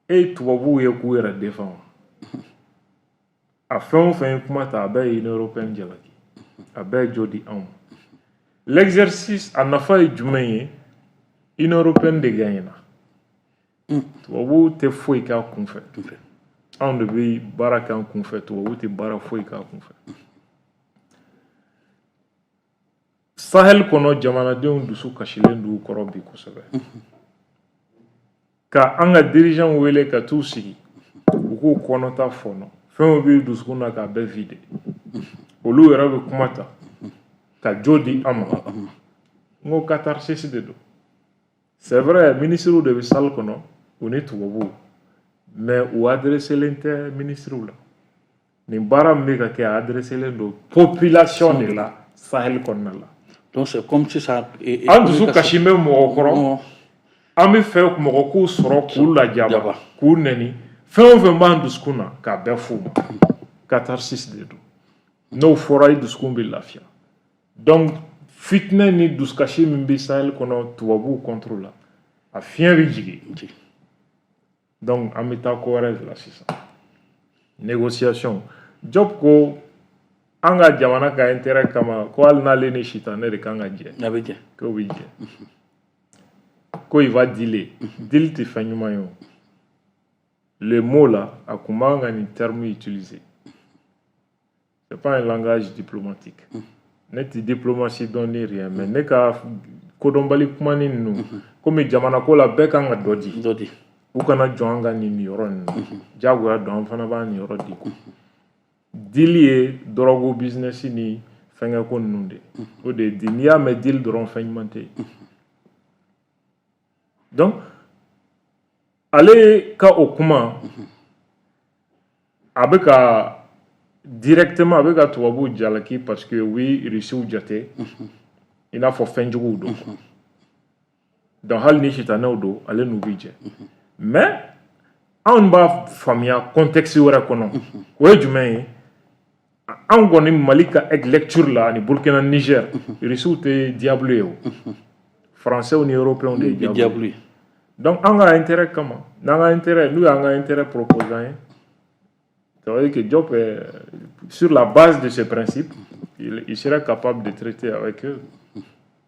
Speaker 2: ye, e tubabuw ye k'u yɛrɛ défend. A fɛn o fɛn ye kuma ta, a bɛɛ ye Union européenne jalaki, a bɛɛ ye jo di anw ma. L'exercice a nafa ye jumɛn ye? Union européenne de gagnera. Tubabuw tɛ foyi k'a kunfɛ, anw de bɛ baara k'an kunfɛ. Tubabuw tɛ baara foyi k'a kunfɛ. Sahel kɔnɔ, jamanadenw dusu kasilen d'u kɔrɔ bi kosɛbɛ. Ka an ka dirigeants wele ka t'u sigi, u k'u kɔnɔta fɔnɔ, fɛn o b'i dusukun na k'a bɛɛ vider, olu yɛrɛ bɛ kuma ta ka jo di an ma. N ko catharsis de don. C'est vrai, ministres de bɛ salle kɔnɔ, u ni tubabuw, mais u adresselen tɛ ministres la. Nin baara min bɛ ka kɛ, a adresselen don population de la Sahel kɔnɔna la.
Speaker 1: Donc c'est comme sisan
Speaker 2: An dusu kasi bɛ mɔgɔ kɔrɔ, an bɛ fɛ mɔgɔ k'u sɔrɔ k'u lajaba, k'u nɛni, fɛn o fɛn b'an dusukun na k'a bɛɛ f'u ma. Catharsis de don. N'o fɔra, i dusukun bɛ lafiya. Donc fitinɛ ni dusukasi min bɛ Sahel kɔnɔ tubabuw contre la, a fiɲɛ bɛ jigin. Donc an bɛ taa ko wɛrɛ de la sisan, négociation. Diop ko an ka jamana ka intérêt kama, ko hali n'ale ni sitanɛ de kan ka jɛ,
Speaker 1: A bɛ jɛ.
Speaker 2: K'o bɛ jɛ, ko il va dealer. Deal tɛ fɛn ɲuman ye. O le mot là, a kun man ka nin terme utiliser, c'est pas un langage diplomatique. Ne tɛ diplomatie dɔn ni rien, mais ne ka kodɔnbali kumani ninnu, komi jamana ko la, bɛɛ kan ka dɔ di.
Speaker 1: Dɔ di.
Speaker 2: U kana jɔn an ka nin yɔrɔ ninnu, diyagoya don, an fana b'an nin yɔrɔ di. Deal ye drogue business ni fɛnkɛ ko ninnu de, o de ye deal. N'i y'a mɛn deal dɔrɔn, fɛn ɲuman tɛ yen. Donc ale ka o kuma, a bɛ ka directement, a bɛ ka tubabuw jalaki parce que u bɛ Rusiw jate i n'a fɔ fɛnjuguw don. Donc hali ni sitanɛw don, ale n'u bɛ jɛ. Mais anw b'a faamuya contexte wɛrɛ kɔnɔ. O ye jumɛn ye? Anw kɔni, Mali ka lecture la ani Burkina, Niger, Rusiw tɛ diable ye. O Français ni Européens de ye diable ye. Donc an ka intérêt kama, n'an ka intérêt, n'u y'an ka intérêt proposé an ye, ça veut dire que Diop, sur la base de ce principe, il serait capable de traiter avec eux.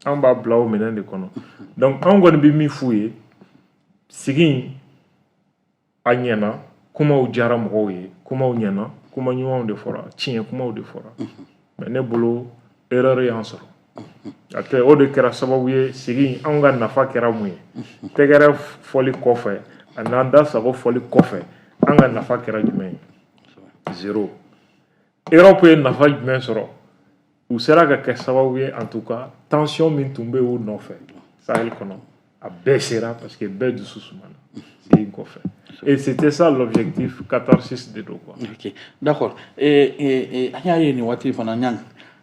Speaker 2: An b'a bila o minɛn de kɔnɔ. Donc anw kɔni bɛ min f'u ye, sigi in a ɲɛna, kumaw diyara mɔgɔw ye, kumaw ɲɛna, kuma ɲumanw de fɔra, tiɲɛ kumaw de fɔra. Mais ne bolo, erreur y'an sɔrɔ. A tɛ o de kɛra sababu ye, sigi anw ka nafa kɛra mun ye? Tɛgɛrɛ fɔli kɔfɛ, a n'an da sago fɔli kɔfɛ, an ka nafa kɛra jumɛn ye? Zéro. Europe ye nafa jumɛn sɔrɔ? U sera ka kɛ sababu ye, en tout cas tension min tun bɛ u nɔfɛ Sahel kɔnɔ, a bɛɛ sera, parce que bɛɛ dusu sumana sigi kɔfɛ. Et c'était ça l'objectif, catharsis de don quoi.
Speaker 1: Ok, d'accord. An y'a ye nin waati fana ɲang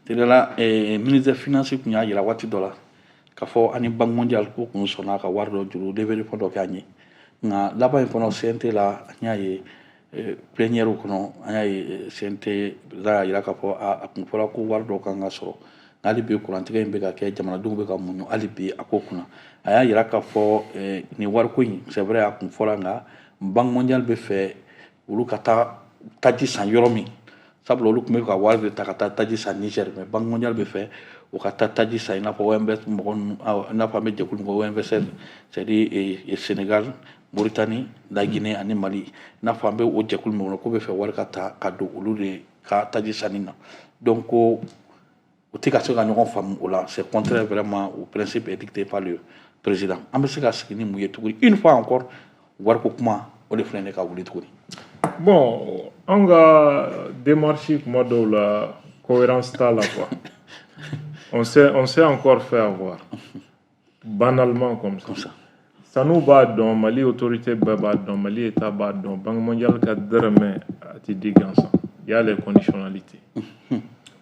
Speaker 1: teliya, ministre des Finances tun y'a yira waati dɔ la k'a fɔ ani Banque mondiale ko kun sɔnna ka wari dɔ juru, levée de fonds dɔ kɛ an ye. Nka laban in kɔnɔ, CNT la, an y'a ye plénière kɔnɔ, an y'a ye CNT président y'a yira k'a fɔ a kun fɔra ko wari dɔ kan ka sɔrɔ, nka hali bi kurantigɛ in bɛ ka kɛ, jamanadenw bɛ ka muɲu hali bi a ko kunna. A y'a yira k'a fɔ nin wariko in, c'est vrai, a kun fɔra, nka Banque mondiale bɛ fɛ olu ka taa taji san yɔrɔ min, sabula olu tun bɛ ka wari de ta ka taa taji san Niger, mais Banque mondiale bɛ fɛ u ka taa taji san i n'a fɔ OMVS mɔgɔ ninnu, i n'a fɔ an bɛ jɛkulu min kɔ, OMVS, c'est à dire Sénégal, Mauritanie, la Guinée ani Mali, i n'a fɔ an bɛ o jɛkulu min kɔnɔ, k'o bɛ fɛ wari ka ta ka don olu de ka taji sanni na. Donc ko u tɛ ka se ka ɲɔgɔn faamu o la, c'est contraire vraiment au principe édicté par le président. An bɛ se ka sigi ni mun ye tuguni? Une fois encore, wariko kuma, o de filɛ nin ye ka wuli tuguni.
Speaker 2: Bon, an ka démarche, kuma dɔw la, cohérence t'a la quoi. On s'est encore fait avoir banalement comme ça.
Speaker 1: Comme ça.
Speaker 2: Sanu b'a dɔn, Mali autorité bɛɛ b'a dɔn, Mali État b'a dɔn, Banque mondiale ka dɛrɛmɛ a ti di gansan. Il y a les conditionnalités.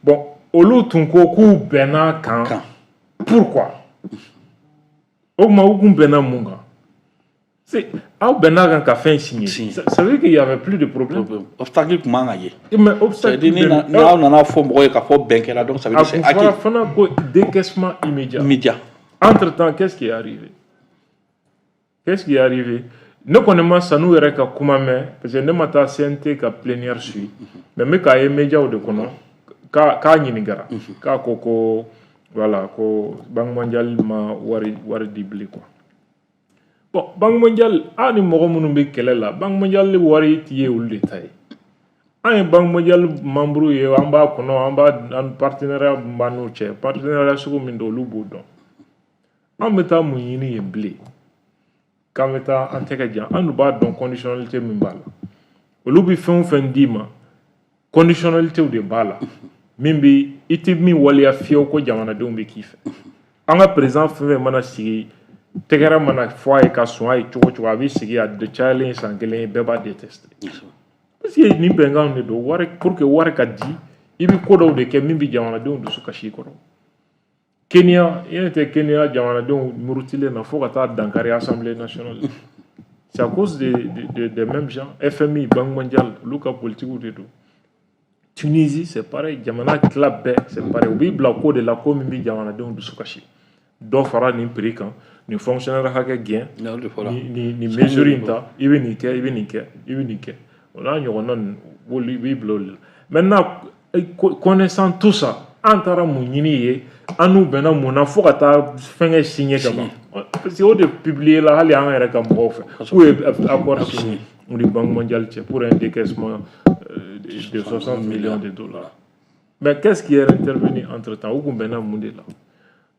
Speaker 2: Bon, olu tun ko k'u bɛnna kan.
Speaker 1: Kan.
Speaker 2: Pourquoi? O tuma, u kun bɛnna mun kan? C'est aw bɛnna kan ka fɛn signer.
Speaker 1: Signer.
Speaker 2: Ça veut dire qu'il y avait plus de problème.
Speaker 1: Obstacle tun man ka ye.
Speaker 2: Mais obstacle
Speaker 1: C'est-à-dire ni n'aw nana fɔ mɔgɔ ye k'a fɔ bɛn kɛra, donc ça veut
Speaker 2: a
Speaker 1: dire c'est
Speaker 2: kun fɔra
Speaker 1: acquis.
Speaker 2: Fana ko décaissement immédiat.
Speaker 1: Immédiat.
Speaker 2: Entre-temps, qu'est-ce qui est arrivé? Qu'est-ce qui est arrivé? Ne kɔni ma Sanu yɛrɛ ka kuma mɛn, parce que ne ma taa CNT ka plénière suit, mais n bɛ k'a ye médiaw de kɔnɔ k'a ɲininkara, k'a ko ko voilà, ko Banque mondiale ma wari di bilen quoi. Bon, Banque mondiale, aw ni mɔgɔ minnu bɛ kɛlɛ la, Banque mondiale wari ti ye olu de ta ye. An ye Banque mondiale membre ye, an b'a kɔnɔ, an b'a an partenariat b'an n'u cɛ, partenariat sugu min don, olu b'o dɔn. An bɛ taa mun ɲini yen bilen k'an bɛ taa an tɛgɛ jan? An dun b'a dɔn conditionnalité min b'a la. Olu bɛ fɛn o fɛn d'i ma, conditionnalité de b'a la, min bɛ i tɛ min waleya fiyewu ko jamanadenw bɛ k'i fɛ. An ka président fɛn fɛn mana sigi, tɛgɛrɛ mana fɔ a ye ka sɔn a ye cogo o cogo, a bɛ sigi, a cayalen san kelen ye, bɛɛ b'a détester, parce que nin bɛnkanw de don. Wari, pour que wari ka di, i bɛ ko dɔw de kɛ min bɛ jamanadenw dusu kasi i kɔrɔ. Kenya, i ɲɛ tɛ Kenya jamanadenw murutilen na fo ka taa dankari Assemblée nationale? C'est à cause des mêmes gens, FMI, Banque mondiale, olu ka politiques de don. Tunisie, c'est pareil. Jamana tila bɛɛ, c'est pareil. U b'i bila ko de la, ko min bɛ jamanadenw dusu kasi. Dɔ fara nin prix kan, nin fonctionnaire hakɛ gɛn, nin mesure in ta, i bɛ nin kɛ, i bɛ nin kɛ, i bɛ nin kɛ. O n'a ɲɔgɔnna ninnu, i b'i bila o de la. Maintenant, connaissant tout ça, an taara mun ɲini ye? An n'u bɛnna mun na fo ka taa fɛnkɛ signer ka ban? Parce que o de publier la hali an yɛrɛ ka mɔgɔw fɛ k'u ye accord signé u ni Banque mondiale cɛ pour un décaissement de 60 millions de dollars. Mais qu'est-ce qui est intervenu entre-temps? U kun bɛnna mun de la?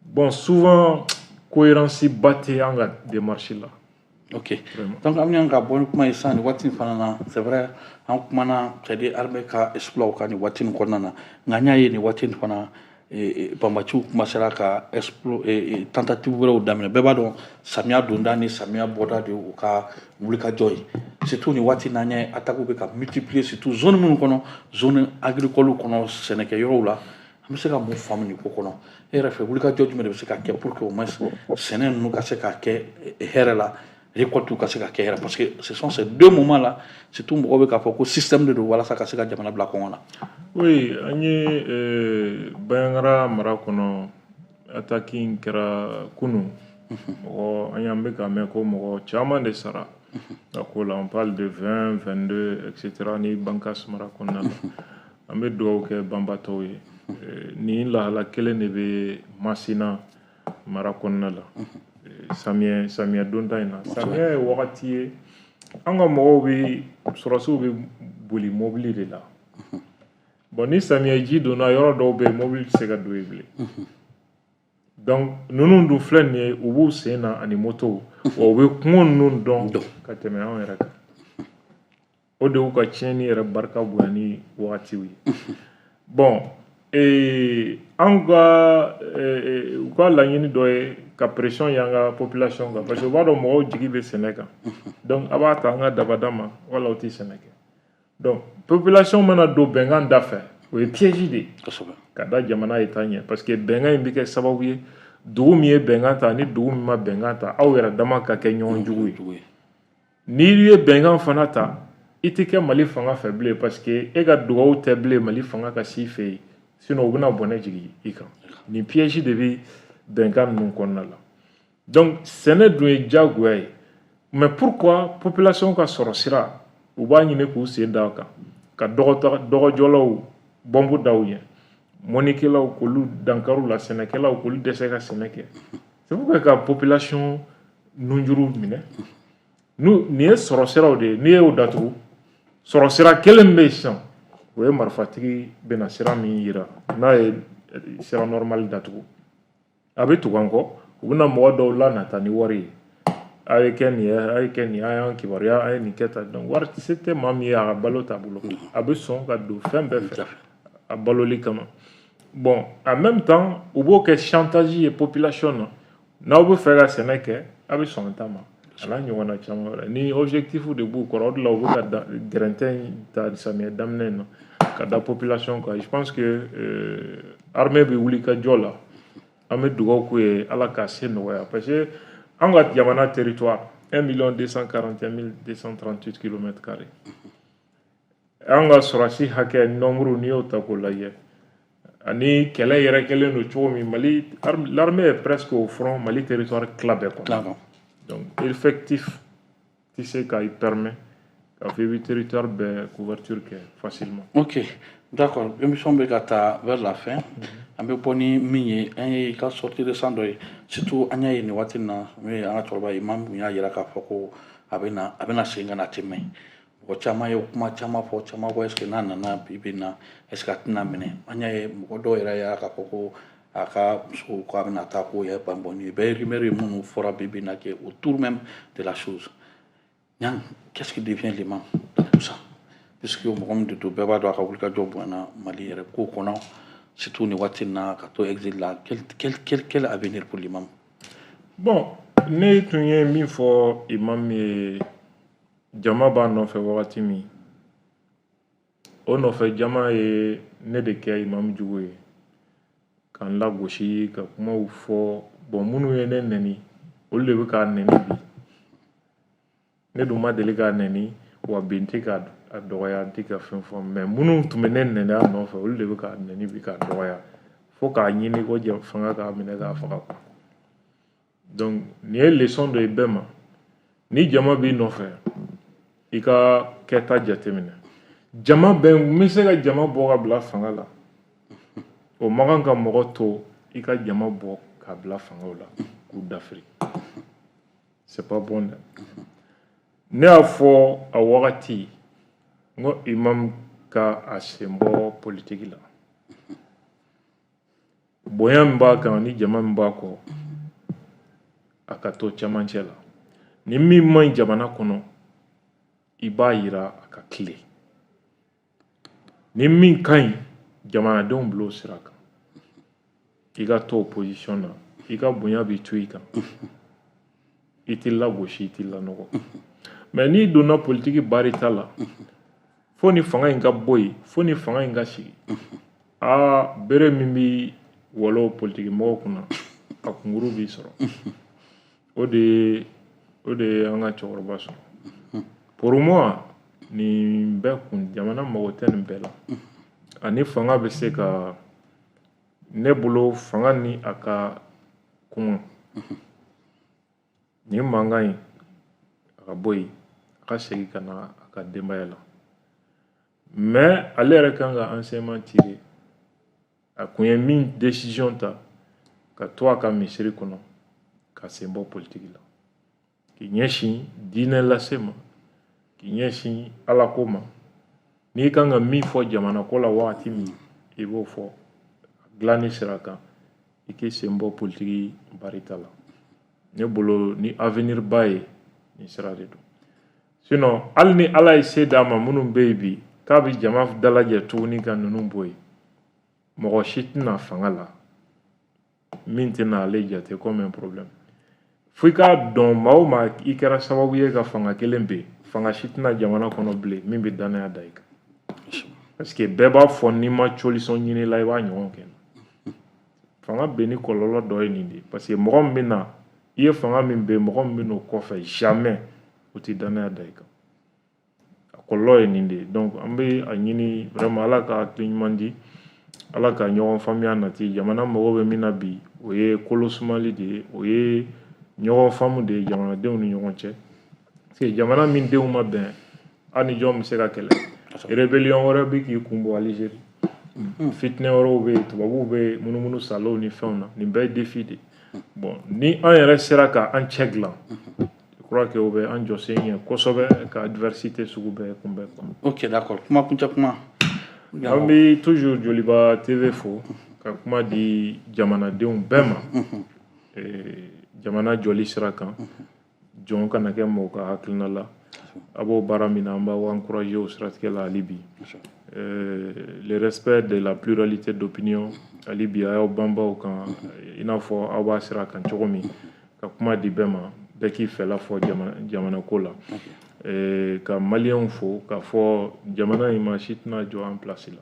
Speaker 2: Bon, souvent, cohérence ba tɛ an ka démarche la.
Speaker 1: Ok. Donc an bɛna ka bɔ ni kuma ye sisan nin waati in fana na. C'est vrai, an kumana, c'est à dire armée ka exploit kan nin waati in kɔnɔna na, nka an y'a ye nin waati in fana, banbaciw commencera ka explo tentative wɛrɛw daminɛ. Bɛɛ b'a dɔn, samiya donda ni samiya bɔda de u ka wulikajɔ ye. Surtout nin waati n'an ye attaque bɛ ka multiplier, surtout zone minnu kɔnɔ, zone agricole kɔnɔ, sɛnɛkɛyɔrɔw la. An bɛ se ka mun faamu nin ko kɔnɔ? E yɛrɛ fɛ, wulikajɔ jumɛn de bɛ se ka kɛ pour que au moins sɛnɛ ninnu ka se ka kɛ hɛrɛ la, récolte ka se ka kɛ hɛrɛ? Parce que ce sont ces deux moments là surtout, mɔgɔw bɛ k'a fɔ ko système de don walasa ka se ka jamana bila kɔngɔ na.
Speaker 2: Oui, an ye Bandiagara mara kɔnɔ, attaque in kɛra kunun. Mɔgɔ an y'an bɛ k'a mɛn ko mɔgɔ caman de sara a ko la. On parle de 20, 22, etc. Ni Bankass mara kɔnɔna la, an bɛ dugawu kɛ banbatɔw ye. Nin lahala kelen de bɛ Masina mara kɔnɔna la samiyɛ donda in na. Samiyɛ ye wagati ye, an ka mɔgɔw bɛ, sɔrɔsiw bɛ boli mobili de la. Bon, ni samiyɛ ji donna, yɔrɔ dɔw bɛ yen, mobili tɛ se ka don yen bilen. Donc ninnu dun filɛ nin ye, u b'u sen na ani motow, wa u bɛ kungo ninnu dɔn ka tɛmɛ anw yɛrɛ kan. O de y'u ka tiɲɛni yɛrɛ barika bonya ni wagatiw ye. Bon, an ka u ka laɲini dɔ ye ka pression y'an ka population kan, parce que u b'a dɔn mɔgɔw jigi bɛ sɛnɛ kan. Donc a b'a ta an ka dabada ma, wala u tɛ sɛnɛ kɛ. Donc population mana don bɛnkan da fɛ, o ye piège de ye ka da jamana ye taa ɲɛ, parce que bɛnkan in bɛ kɛ sababu ye, dugu min ye bɛnkan ta ni dugu min ma bɛnkan ta, aw yɛrɛ dama ka kɛ ɲɔgɔn jugu ye. N'i ye bɛnkan fana ta, i tɛ kɛ Mali fanga fɛ bilen, parce que e ka dugawu tɛ bilen Mali fanga ka s'i fɛ yen, sinon u bɛna bɔnɛ jigin i kan. Nin piège de bɛ bɛnkan ninnu kɔnɔna la. Donc sɛnɛ dun ye diyagoya ye. Mais pourquoi population ka sɔrɔ sira, u b'a ɲini k'u sen da a kan, ka dɔgɔjɔlaw bɔnbu da u ɲɛ, mɔnikɛlaw k'olu dankaru la, sɛnɛkɛlaw k'olu dɛsɛ ka sɛnɛ kɛ? C'est pourquoi ka population nunjuru minɛ. Nin ye sɔrɔ siraw de ye. N'i y'o datugu, sɔrɔ sira kelen bɛ yen sisan, o ye marifatigi bɛna sira min yira. N'a ye sira normal datugu, a bɛ tugu an kɔ, u bɛna mɔgɔ dɔw la nata ni wari ye: a ye kɛ nin ye, a ye kɛ nin ye, a y'an kibaruya, a ye nin kɛ tan. Donc wari se tɛ maa min ye, a ka balo t'a bolo, a bɛ sɔn ka don fɛn bɛɛ fɛ a baloli kama. Bon, en même temps, u b'o kɛ chantage ye population na: n'aw bɛ fɛ ka sɛnɛ kɛ, a bɛ sɔn ta ma. A n'a ɲɔgɔnna caman wɛrɛ ni objectif de b'u kɔrɔ. O de la u bɛ ka gɛrɛntɛ in ta samiyɛ daminɛ in na ka da population kan. Je pense que armée bɛ wuli ka jɔ la. An bɛ dugawu k'u ye, Ala k'a se nɔgɔya, parce que an ka jamana territoire, 1 million 241 238 kilomètres carrés, an ka sɔrɔsi hakɛ nombre, n'i y'o ta k'o lajɛ, ani kɛlɛ yɛrɛ kɛlen don cogo min, Mali, l'armée est presque au front, Mali territoire tila bɛɛ kɔnɔ. Donc effectif tɛ se ka i permet k'a fɔ i bɛ territoire bɛɛ couverture kɛ facilement.
Speaker 1: Ok, d'accord. Émission bɛ ka taa vers la fin. An bɛ bɔ ni min ye, an ye i ka sortie récent dɔ ye. Surtout an y'a ye nin waati in na, min ye an ka cɛkɔrɔba imam tun y'a jira k'a fɔ ko a bɛna segin ka na, a tɛ mɛn. Mɔgɔ caman ye kuma caman fɔ, caman ko est ce que n'a nana bi bi in na, est ce que a tɛna minɛ? An y'a ye mɔgɔ dɔw yɛrɛ y'a k'a fɔ ko a ka muso ko a bɛna taa, ko yɛ ban. Bon, nin bɛɛ ye rumeur ye minnu fɔra bi bi in na, kɛ autour même de la chose. Niang, qu'est-ce qui devient l'imam dans tout ça? Puisque mɔgɔ min de don, bɛɛ b'a dɔn a ka wulikajɔ bonyana Mali yɛrɛ ko kɔnɔ, surtout nin waati in na ka to exil la. Quel avenir pour l'imam?
Speaker 2: Bon, ne tun ye min fɔ imam ye, jama b'a nɔfɛ wagati min, o nɔfɛ jama ye ne de kɛ imam jugu ye, k'an lagosi, ka kumaw fɔ. Bon, minnu ye ne nɛni, olu de bɛ k'a nɛni bi. Ne dun ma deli k'a nɛni. Wa bi n tɛ ka a dɔgɔya, n tɛ ka fɛn fɔ, mais minnu tun bɛ ne nɛni a nɔfɛ, olu de bɛ ka nɛni bi k'a dɔgɔya fo k'a ɲini ko fanga k'a minɛ k'a faga. Donc nin ye leçon dɔ ye bɛɛ ma. Ni jama b'i nɔfɛ, i ka kɛta jateminɛ. Jama bɛɛ n bɛ se ka jama bɔ ka bila fanga la, o man kan ka mɔgɔ to i ka jama bɔ k'a bila fangaw la k'u dafiri. C'est pas bon dɛ. Ne y'a fɔ a wagati n ko imam ka a sen bɔ politiki la. Bonya min b'a kan ni jama min b'a kɔ, a ka to cɛmancɛ la. Ni min man ɲi jamana kɔnɔ, i b'a yira a ka tile. Ni min ka ɲi, jamanadenw bila o sira kan. I ka to opposition na, i ka bonya b'i to i kan, i t'i lagosi, i t'i lanɔgɔ. Mais n'i donna politiki barita la, fo ni fanga in ka bɔ yen, fo ni fanga in ka sigi, aa, bere min bi wɔlɔ politiki mɔgɔw kunna, a kunkuru b'i sɔrɔ. O de ye an ka cɛkɔrɔba sɔrɔ. Pour moi, nin bɛɛ kun, jamana mago tɛ nin bɛɛ la. Ani fanga bɛ se ka ne bolo, fanga ni a ka kuma nin mankan in, a ka bɔ yen, a ka segin ka na a ka denbaya la. Mais ale yɛrɛ kan ka enseignement tirer. A kun ye min décision ta ka to a ka misiri kɔnɔ, ka sen bɔ politiki la, k'i ɲɛsin diinɛ lase ma, k'i ɲɛsin alako ma. N'i kan ka min fɔ jamana ko la wagati min, i b'o fɔ dilanni sira kan, i k'i sen bɔ politiki barita la. Ne bolo, ni avenir ba ye, nin sira de don. Sinon, hali ni Ala ye se d'a ma, minnu bɛ yen bi k'a bɛ jama dalajɛ tuguni ka ninnu bɔ yen, mɔgɔ si tɛna fanga la min tɛna ale jate comme un problème. Fo i k'a dɔn, maa o maa i kɛra sababu ye ka fanga kelen ben, fanga si tɛna jamana kɔnɔ bilen min bɛ danaya da i kan, parce que bɛɛ b'a fɔ n'i ma solution ɲini la, i b'a ɲɔgɔn kɛ. Fanga ben ni kɔlɔlɔ dɔ ye nin de ye, parce que mɔgɔ min bɛ na, i ye fanga min ben, mɔgɔ min bɛ n'o kɔfɛ, jamais o tɛ danaya da i kan. A kɔlɔlɔ ye nin de ye. Donc an bɛ a ɲini vraiment, Ala ka hakili ɲuman di, Ala ka ɲɔgɔn faamuya nati. Jamana mago bɛ min na bi, o ye kolo sumali de ye, o ye ɲɔgɔn faamu de ye jamanadenw ni ɲɔgɔn cɛ, parce que jamana min denw ma bɛn, hali ni jɔn bɛ se ka kɛlɛ. Rébellion wɛrɛ bɛ k'i kun bɔ Algérie, fitinɛ wɛrɛw bɛ yen, tubabuw bɛ munumunu salow ni fɛnw na. Nin bɛɛ ye défi de ye. Bon, ni an yɛrɛ sera ka an cɛ dilan, je crois que o bɛ an jɔsen ɲɛ kosɛbɛ ka adversité sugu bɛɛ kunbɛn quoi.
Speaker 1: Ok, d'accord. Kuma kuncɛ kuma.
Speaker 2: An bɛ toujours Joliba TV fo ka kuma di jamanadenw bɛɛ ma. Jamana jɔli sira kan, jɔn kana kɛ mɔgɔ ka hakilina la. A b'o baara min na, an b'aw encourager o siratigɛ la hali bi. Le respect de la pluralité d'opinion, hali bi a y'aw banba o kan, i n'a fɔ aw b'a sira kan cogo min, ka kuma di bɛɛ ma, bɛɛ k'i fɛla fɔ jamana ko la. Ka maliyɛnw fo k'a fɔ jamana in, maa si tɛna jɔ an place la.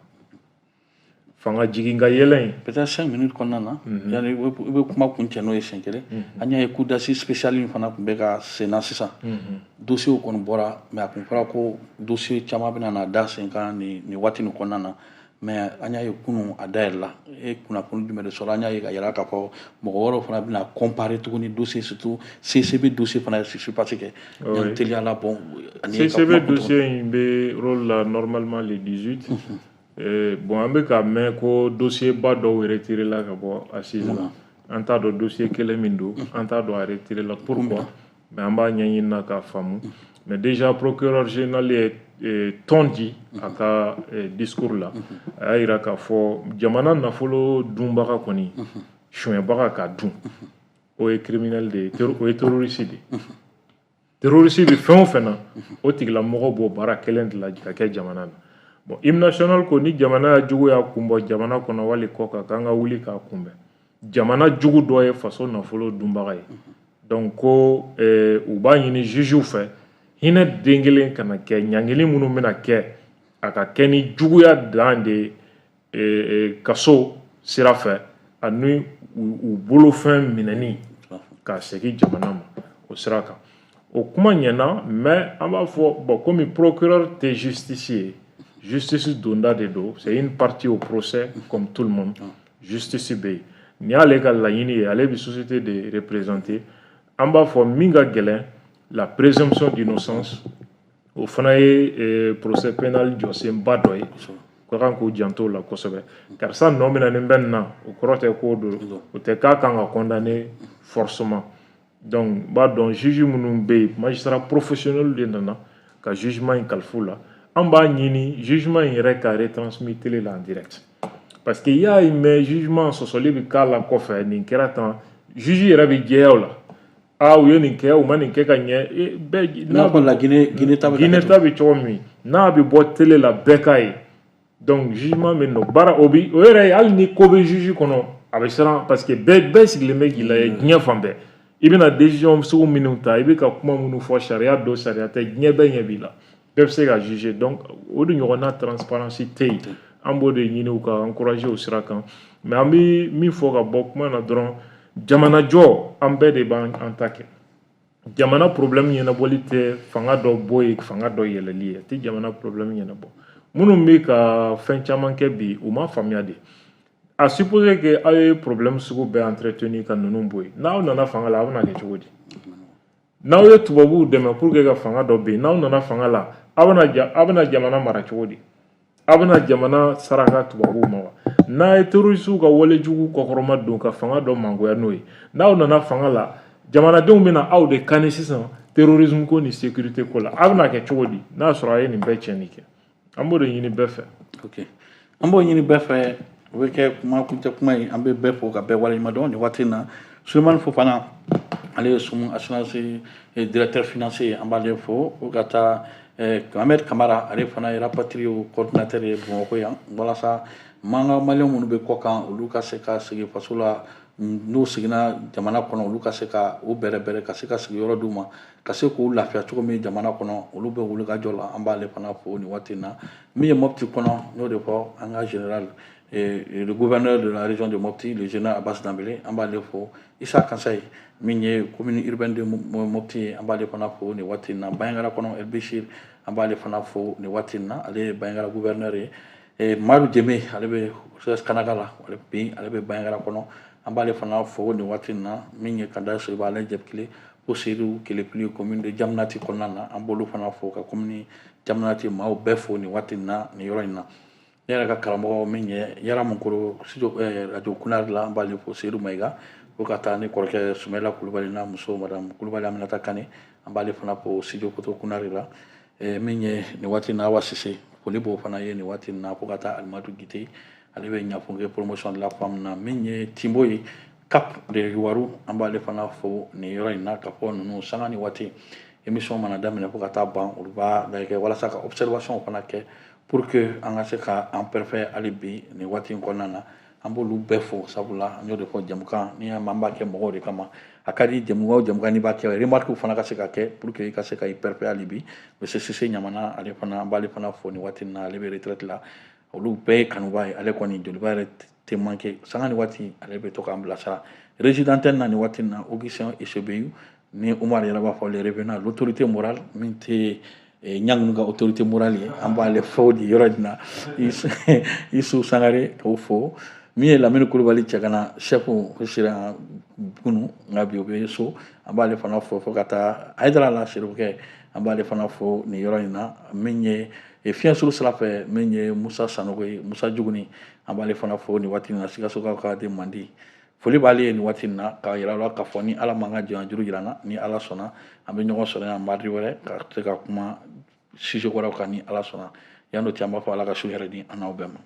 Speaker 2: Fanga jigin ka yɛlɛ in.
Speaker 1: Peut-être 5 minutes kɔnɔna na, yani i bɛ kuma kun cɛ n'o ye siɲɛ kelen. An y'a ye cour d'assises spéciale in fana tun bɛ ka sen na sisan. Dossier kɔni bɔra, mais a kun fɔra ko dossier caman bɛna na da sen kan nin waati nin kɔnɔna na. Mais an y'a ye kunun a dayɛlɛla. E ye kunnafoni jumɛn de sɔrɔ? An y'a ye ka yira k'a fɔ mɔgɔ wɛrɛw fana bɛna comparer tuguni dossier, surtout CCB dossier fana ye surpassé kɛ yan teliya la. Bon,
Speaker 2: ani CCB dossier in bɛ rôle la normalement le 18. Bon, an bɛ ka mɛn ko dossier ba dɔw retiré la ka bɔ assise la. An t'a dɔn dossier kelen min don, an t'a dɔn a retiré la pourquoi, mais an b'a ɲɛɲini na k'a faamu. Mais déjà, procureur général ye tɔn di a ka discours la, a y'a yira k'a fɔ jamana nafolo dunbaga kɔni, suɲɛbaga ka dun, o ye criminel de ye, o ye terroriste de ye. Terroriste bɛ fɛn o fɛn na, o tigilamɔgɔ b'o baara kelen de la ka kɛ jamana na. Bon, hymne national ko, ni jamana ya jugu y'a kun bɔ jamana kɔnɔ wali kɔ kan, k'an ka wuli k'a kunbɛn. Jamana jugu dɔ ye faso nafolo dunbaga ye. Donc ko u b'a ɲini jugew fɛ, hinɛ den kelen kana kɛ, ɲangili minnu bɛna kɛ, a ka kɛ ni juguya dan de ye, kaso sira fɛ, ani u bolofɛn minɛni ka segin jamana ma o sira kan. O kuma ɲɛna, mais an b'a fɔ, bon, komi procureur tɛ justice ye, justice donda de don, c'est une partie au procès comme tout le monde. Justice bɛ yen, nin y'ale ka laɲini ye, ale bɛ société de représenter. An b'a fɔ min ka gɛlɛn, la présomption d'innocence, o fana ye procès pénal jɔsenba dɔ ye. Ka kan k'u janto o la kosɛbɛ. Karisa nɔ minɛ nin bɛ nin na, o kɔrɔ tɛ k'o don, o tɛ k'a kan ka condamner forcément. Donc n b'a dɔn, juge minnu bɛ yen, magistrat professionnel de nana ka jugement in kalifa u la. An b'a ɲini jugement in yɛrɛ ka retransmis télé la en direct, parce que i y'a mɛn, jugement sɔsɔli bɛ k'a la kɔfɛ, nin kɛra tan, juge yɛrɛ bɛ jɛya o la, aa, u ye nin kɛ, u ma nin kɛ ka ɲɛ bɛɛ.
Speaker 1: N'a fɔ la Guinée, Guinée ta bɛ
Speaker 2: Guinée ta bɛ cogo min, n'a bɛ bɔ télé la, bɛɛ k'a ye. Donc jugement bɛ nɔ baara o bi o yɛrɛ ye, hali ni ko bɛ juge kɔnɔ, a bɛ siran, parce que bɛɛ bɛɛ sigilen bɛ k'i lajɛ diɲɛ fan bɛɛ. I bɛna décision sugu minnu ta, i bɛ ka kuma minnu fɔ, sariya don, sariya tɛ, diɲɛ bɛɛ ɲɛ b'i la, bɛɛ bɛ se ka juger. Donc o de ɲɔgɔnna transparence tɛ yen. An b'o de ɲini u ka encourager o sira kan. Mais an bɛ min fɔ ka bɔ kuma na dɔrɔn, jamanajɔ, an bɛɛ de b'an ta kɛ. Jamana problème ɲɛnabɔli tɛ fanga dɔ bɔ yen, fanga dɔ yɛlɛli ye, a tɛ jamana problème ɲɛnabɔ. Minnu bɛ ka fɛn caman kɛ bi, u ma faamuya de. À supposer que aw ye problème sugu bɛɛ entretenir ka ninnu bɔ yen, n'aw nana fanga la, aw bɛna kɛ cogo di? N'aw ye tubabuw dɛmɛ pour que ka fanga dɔ bɛ yen, n'aw nana fanga la, aw bɛna jamana mara cogo di? Aw bɛna jamana saraka tubabuw ma wa? N'a ye terroristes ka walejugu kɔkɔrɔma don ka fanga dɔ mangoya n'o ye, n'aw nana fanga la, jamanadenw bɛna aw de kani sisan terrorisme ko ni sécurité ko la. Aw bɛna kɛ cogo di n'a sɔrɔ a ye nin bɛɛ tiɲɛni kɛ? An b'o de ɲini bɛɛ fɛ.
Speaker 1: Ok, an b'o ɲini bɛɛ fɛ. O bɛ kɛ kuma kuncɛ kuma ye. An bɛ bɛɛ fo ka bɛɛ waleɲuman dɔn nin waati in na. Sulemani Fofana, ale ye Sumu Assurance directeur financier, an b'ale fo. O ka taa Ahmed Kamara, ale fana ye rapatrié coordinateur ye Bamakɔ yan, walasa manga maliyɛn minnu bɛ kɔ kan, olu ka se ka segin faso la. N'u seginna jamana kɔnɔ, olu ka se ka u bɛrɛ bɛrɛ, ka se ka sigiyɔrɔ d'u ma, ka se k'u lafiya cogo min jamana kɔnɔ. Olu bɛ wuli ka jɔ la, an b'ale fana fo nin waati in na. Min ye Mopti kɔnɔ, n y'o de fɔ, an ka général, le gouverneur de la région de Mopti, le général Abbas Dambélé, an b'ale fo. Issa Kansaye, min ye commune urbaine de Mopti ye, an b'ale fana fo nin waati in na. Bandiagara kɔnɔ, El Bechir, an b'ale fana fo nin waati in na, ale ye Bandiagara gouverneur ye. Madu Jeme, ale bɛ Kanaga la, ale bi ale bɛ Bandiagara kɔnɔ, an b'ale fana fo nin waati in na. Min ye Kanda Seba, ale Jɛkile ko Seydou Kelepili, commune de Jamanati kɔnɔna na, an b'olu fana fo, ka commune Jamanati maaw bɛɛ fo nin waati in na, nin yɔrɔ in na. Ne yɛrɛ ka karamɔgɔ min ye Yaramunkoro studio radio Kunari la, an b'ale fo, Seydou Mayiga, fo ka taa ne kɔrɔkɛ Sumayila Kulubali n'a muso madame Kulubali Aminata Kane, an b'ale fana fo studio Koto Kunari la. Min ye nin waati in na, Awa Sise, foli b'o fana ye nin waati in na, fo ka taa Alimatu Gite, ale bɛ Ɲafunke promotion de la femme na. Min ye Timbo ye, Cap de Yuwaru, an b'ale fana fo nin yɔrɔ in na, ka fɔ ninnu sanga ni waati émission mana daminɛ fo ka taa ban, olu b'a lajɛ walasa ka observation fana kɛ pour que an ka se ka an préfère hali bi nin waati in kɔnɔna na. An b'olu bɛɛ fo, sabula an y'o de fɔ, jamukan ni y'a mɛn an b'a kɛ mɔgɔw de kama. A ka di jamukan o jamukan n'i b'a kɛ, remarque fana ka se ka kɛ pour que i ka se ka i préfère hali bi. Monsieur Sise Ɲamana, ale fana, an b'ale fana fo nin waati in na, ale bɛ retraite la. Olu bɛɛ ye kanuba ye, ale kɔni joliba yɛrɛ tɛ manqué, sanga ni waati ale bɛ to k'an bilasira. Régie d'antenne na nin waati in na, Augustin Esebeyu ni Umar yɛrɛ b'a fɔ le revenant, l'autorité morale, min tɛ ɲangunu ka autorité morale ye, an b'ale fo nin yɔrɔ in na. Isu Sangare, k'o fo. Min ye Lamini Kulubali Cɛgana, chef sera kunu, nka bi o bɛ so, an b'ale fana fo. Fo ka taa Hayidara la Serifukɛ, an b'ale fana fo nin yɔrɔ in na. Min ye fiɲɛ suru sira fɛ, min ye Musa Sanogo ye, Musa Juguni, an b'ale fana fo nin waati in na. Sikasokaw ka den mandi, foli b'ale ye nin waati in na, k'a yira la k'a fɔ ni Ala m'an ka jɔn juru jira n na, ni Ala sɔnna, an bɛ ɲɔgɔn sɔrɔ yan mardi wɛrɛ ka se ka kuma sujet wɛrɛw kan, ni Ala sɔnna. Yan'o cɛ, an b'a fɔ Ala ka su hɛrɛ di an n'aw bɛɛ ma.